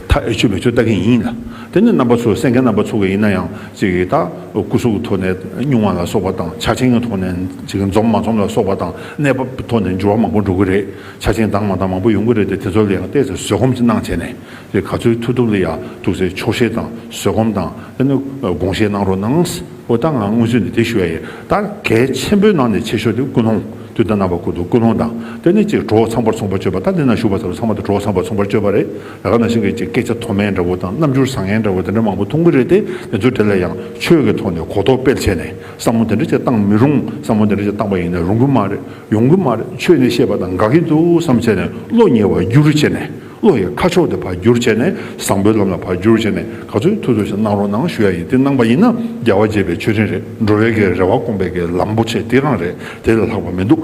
མཐའ་ཨེ་ཆོད་མེ་ཆོད་ལྟ་གི་ཡིན་ལ། དེ་ནས་རྣམ་པ་ཚོ་གསན་མཁན་རྣམ་པ་ཚོ་གི་ཡིན་ན་ཡང་ཅིག་གི་ད་སྐུ་གཟུགས་ཀྱི་ཐོག་ནས་སྙུང་བ་ལ་སོགས་པ་དང་། ཆ་ཆེན་གྱི་ཐོག་ནས་ཅིག་འཛོམས་མ་འཛོམས་ལ་སོགས་པ་དང་། གནས་བབ་ཐོག་ནས་འགྱུར་བ་མང་པོ་འགྲོ་གི་རེད། ཆ་ཆེན་དང་མ་དང་མང་པོ་ཡོང་གི་རེད་དེ། དེ་ཚོ་ལ་ཡང་ཏོག་ཙམ་བཟོད་སྒོམ་ཅིག་གནང་བྱས་ནས་དེ་ག་ཚོད་ཐུབ་ཐུབ་ལ་ཡ་ཐུགས་སྲས་ཆོག་ཤེས་དང་བཟོད་སྒོམ་དང་། དེ་ནི་དགོངས་བཞེས་གནང་རོགས་གནང་། འོ་ད་ང་སྔོན་ཚུད་ནས་དེ་ཞུ་ཡ་ཡིན། ད་གལ་ཆེན་པོའི་ནང་ནས་ཆེ་ཤོས་དེ་ཀུན་སློང་། དུས་དང་རྣམ་པ་ཀུན་ཏུ་ཀུན་སློང་དང་། དེ་ནི་ཅིག་གྲོགས་ཚངས་པར་མཚུངས་པར་སྤྱོད་པ། ད་འདི་ན་བཞུགས་པ་ཚོ་ཚང་མ་དང་གྲོགས་ཚངས་པར་མཚུངས་པར་སྤྱོད་པ་རེད། ད་ག་ནང་བཞིན་གྱི་ཅིག་སྐད་ཆ་མཐོ་དམན་འདྲ་བོ་དང་རྣམ་འགྱུར་བཟང་ངན་འདྲ་བོ་དེ་འདྲ་མང་པོ་མཐོང་གི་རེད་དེ། དེ་ཚོའི་གྲས་ལ་ཡང་ཆོས་ཀྱི་ཐོག་ནས་གོ་རྟོགས་སྤེལ་བྱས་ནས་བསམ་བློ་དེ་འདྲ་ཅིག་བཏང་མི་རུང་། བསམ་བློ་དེ་འདྲ་ཅིག་བཏང་པ་ཡིན་ན་རུང་གི་མ་རེད། ཡོང་གི་མ་རེད། ཆོས་ནི་བཤད་པ་དང་འགལ་གྱི་འདུག་བསམ་བྱས་ནས་བློ་ཉེ་བར་བསྒྱུར་བྱས་ནས། བློ་ཡི་ཁ་ཕྱོགས་དེ་ཕར་བསྒྱུར་བྱས་ནས་བཟང་པོའི་ལམ་ལ་ཕར་བསྒྱུར་བྱས་ནས་ག་ཚོད་ཐུབ་ཐུབ་ཞིག་གནང་རོགས་གནང་ཞུ་ཡ་ཡིན། དེ་གནང་པ་ཡིན་ན་རྒྱལ་བ་དགྱེས་པའི་མཆོད་སྤྲིན་རེད། འགྲོ་བའི་གི་རེ་བ་སྐོང་པའི་གི་ལམ་པོ་ཆེ་དེ་རང་རེད། དེ་ལས་ལྷག་པ་མི་འདུག་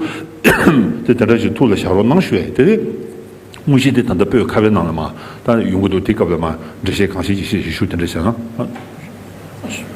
དེ་དེ་འདྲ་ཞིག་ཐུགས་ལ་བཞག་རོགས་གནང་ཞུ་ཡ་ཡིན། དེ་ནི་དངོས་གཞི་དེ་ད་ལྟ་བོད་ཁ་བའི་ནང་ལ་མར་ད་ཡོང་གི་འདུག་དེ་སྐབས་ལ་མར་འགྲེལ་བཤད་གང་ཤེས་ཅི་ཤེས་ཤིག་ཞུ། དེ་འདྲ་བྱས་ན།